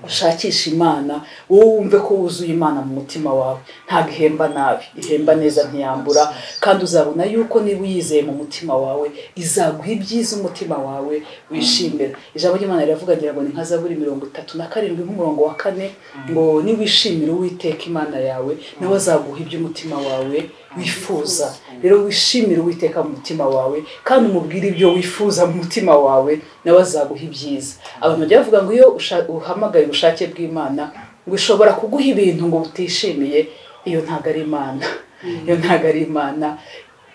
ushakishe Imana, wowe wumve ko wuzuye Imana mu mutima wawe. Ntabwo ihemba nabi, ihemba neza, ntiyambura. Kandi uzabona yuko niba uyizeye mu mutima wawe, izaguha ibyiza umutima wawe wishimira. Ijambo ry'Imana riravuga, ngira ngo ni nka Zaburi 37 nk'umurongo wa 4, ngo niwishimira Uwiteka Imana yawe, nawe azaguha ibyo umutima wawe wifuza. Rero wishimire Uwiteka mu mutima wawe, kandi umubwire ibyo wifuza mu mutima wawe, nawe azaguha ibyiza. Abantu bajya bavuga ngo iyo uhamagaye ubushake bw'Imana, ngo ishobora kuguha ibintu ngo utishimiye, iyo ntabwo ari Imana. Iyo ntabwo ari Imana.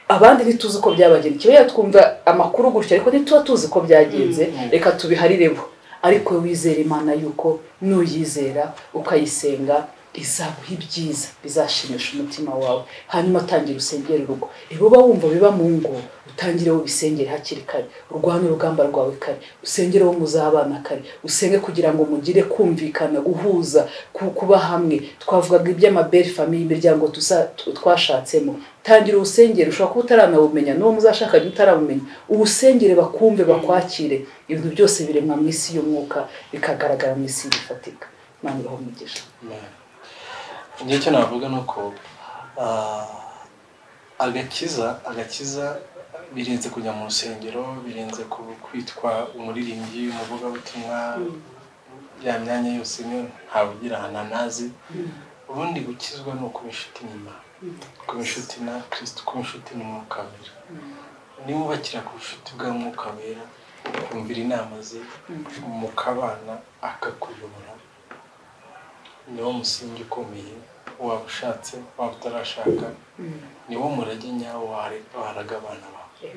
Abandi ntituzi uko byabagendekeye, twumva amakuru gutya, ariko ntituba tuzi ko byagenze, reka tubiharireho. Ariko wizere Imana yuko nuyizera ukayisenga, izaguha ibyiza bizashimisha umutima wawe. Hanyuma tangira usengere urugo. Ibuba wumva biba mu ngo, utangire ubisengere hakiri kare, urwane urugamba rwawe kare, usengere wo muzabana kare, usenge kugira ngo mugire kumvikana, guhuza, kuba hamwe. Twavugaga iby'amabelle famille, imiryango twashatsemo. Tangira usengere, ushobora kuba utaranawumenya, n'uwo muzashakanye utaramumenya, ubusengere bakumve, bakwakire. Ibintu byose biremwa mu isi y'umwuka, bikagaragara mu isi bifatika. Imana ibahe umugisha. Njye icyo navuga ni uko agakiza birenze kujya mu rusengero, birenze kwitwa umuririmbyi, umuvugabutumwa, ya myanya yose niyo ntawe ugira ahantu. Ubundi gukizwa ni ukuba inshuti n'Imana, kuba inshuti na Kristo, kuba inshuti n'Umwuka Wera. Niba wubakira ku bucuti bwa Mwuka Wera, ukumvira inama ze, mukabana, akakuyobora, niwo musingi ukomeye. Waba ushatse, waba utarashaka, niwo murage nyawo waraga abana bawe.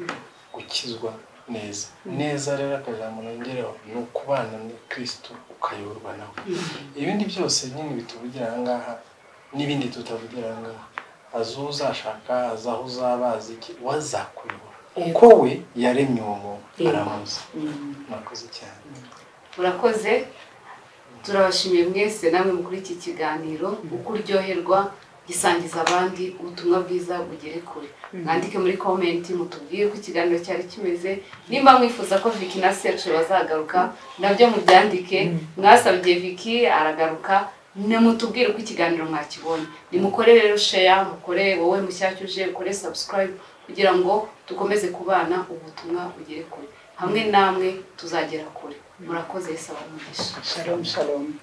Gukizwa neza neza rero, akajambo nongereho, ni ukubana na Kristo, ukayoborwa nawe. Ibindi byose nyine bituvugira aha ngaha n'ibindi tutavugira aha ngaha, azi uwo uzashaka, azi aho uzaba, azi iki, wazakuyobora, kuko we yaremye uwo muntu, aramuzi. Murakoze cyane. Murakoze, turabashimiye mwese namwe muri iki kiganiro. Uko uryoherwa, gisangiza abandi, ubutumwa bwiza bugere kure. Mwandike muri comment, mutubwire uko ikiganiro cyari kimeze. Nimba mwifuza ko Vicky na Serge bazagaruka, nabyo mubyandike. Mwasabye Vicky, aragaruka. Nimutubwire uko ikiganiro mwakibonye. Nimukore rero share, mukore, wowe mushyashya uje ukore subscribe, kugira ngo dukomeze kubana, ubutumwa bugere kure. Hamwe namwe tuzagera kure. Murakoze, Yesu abahe umugisha. Shalom, shalom.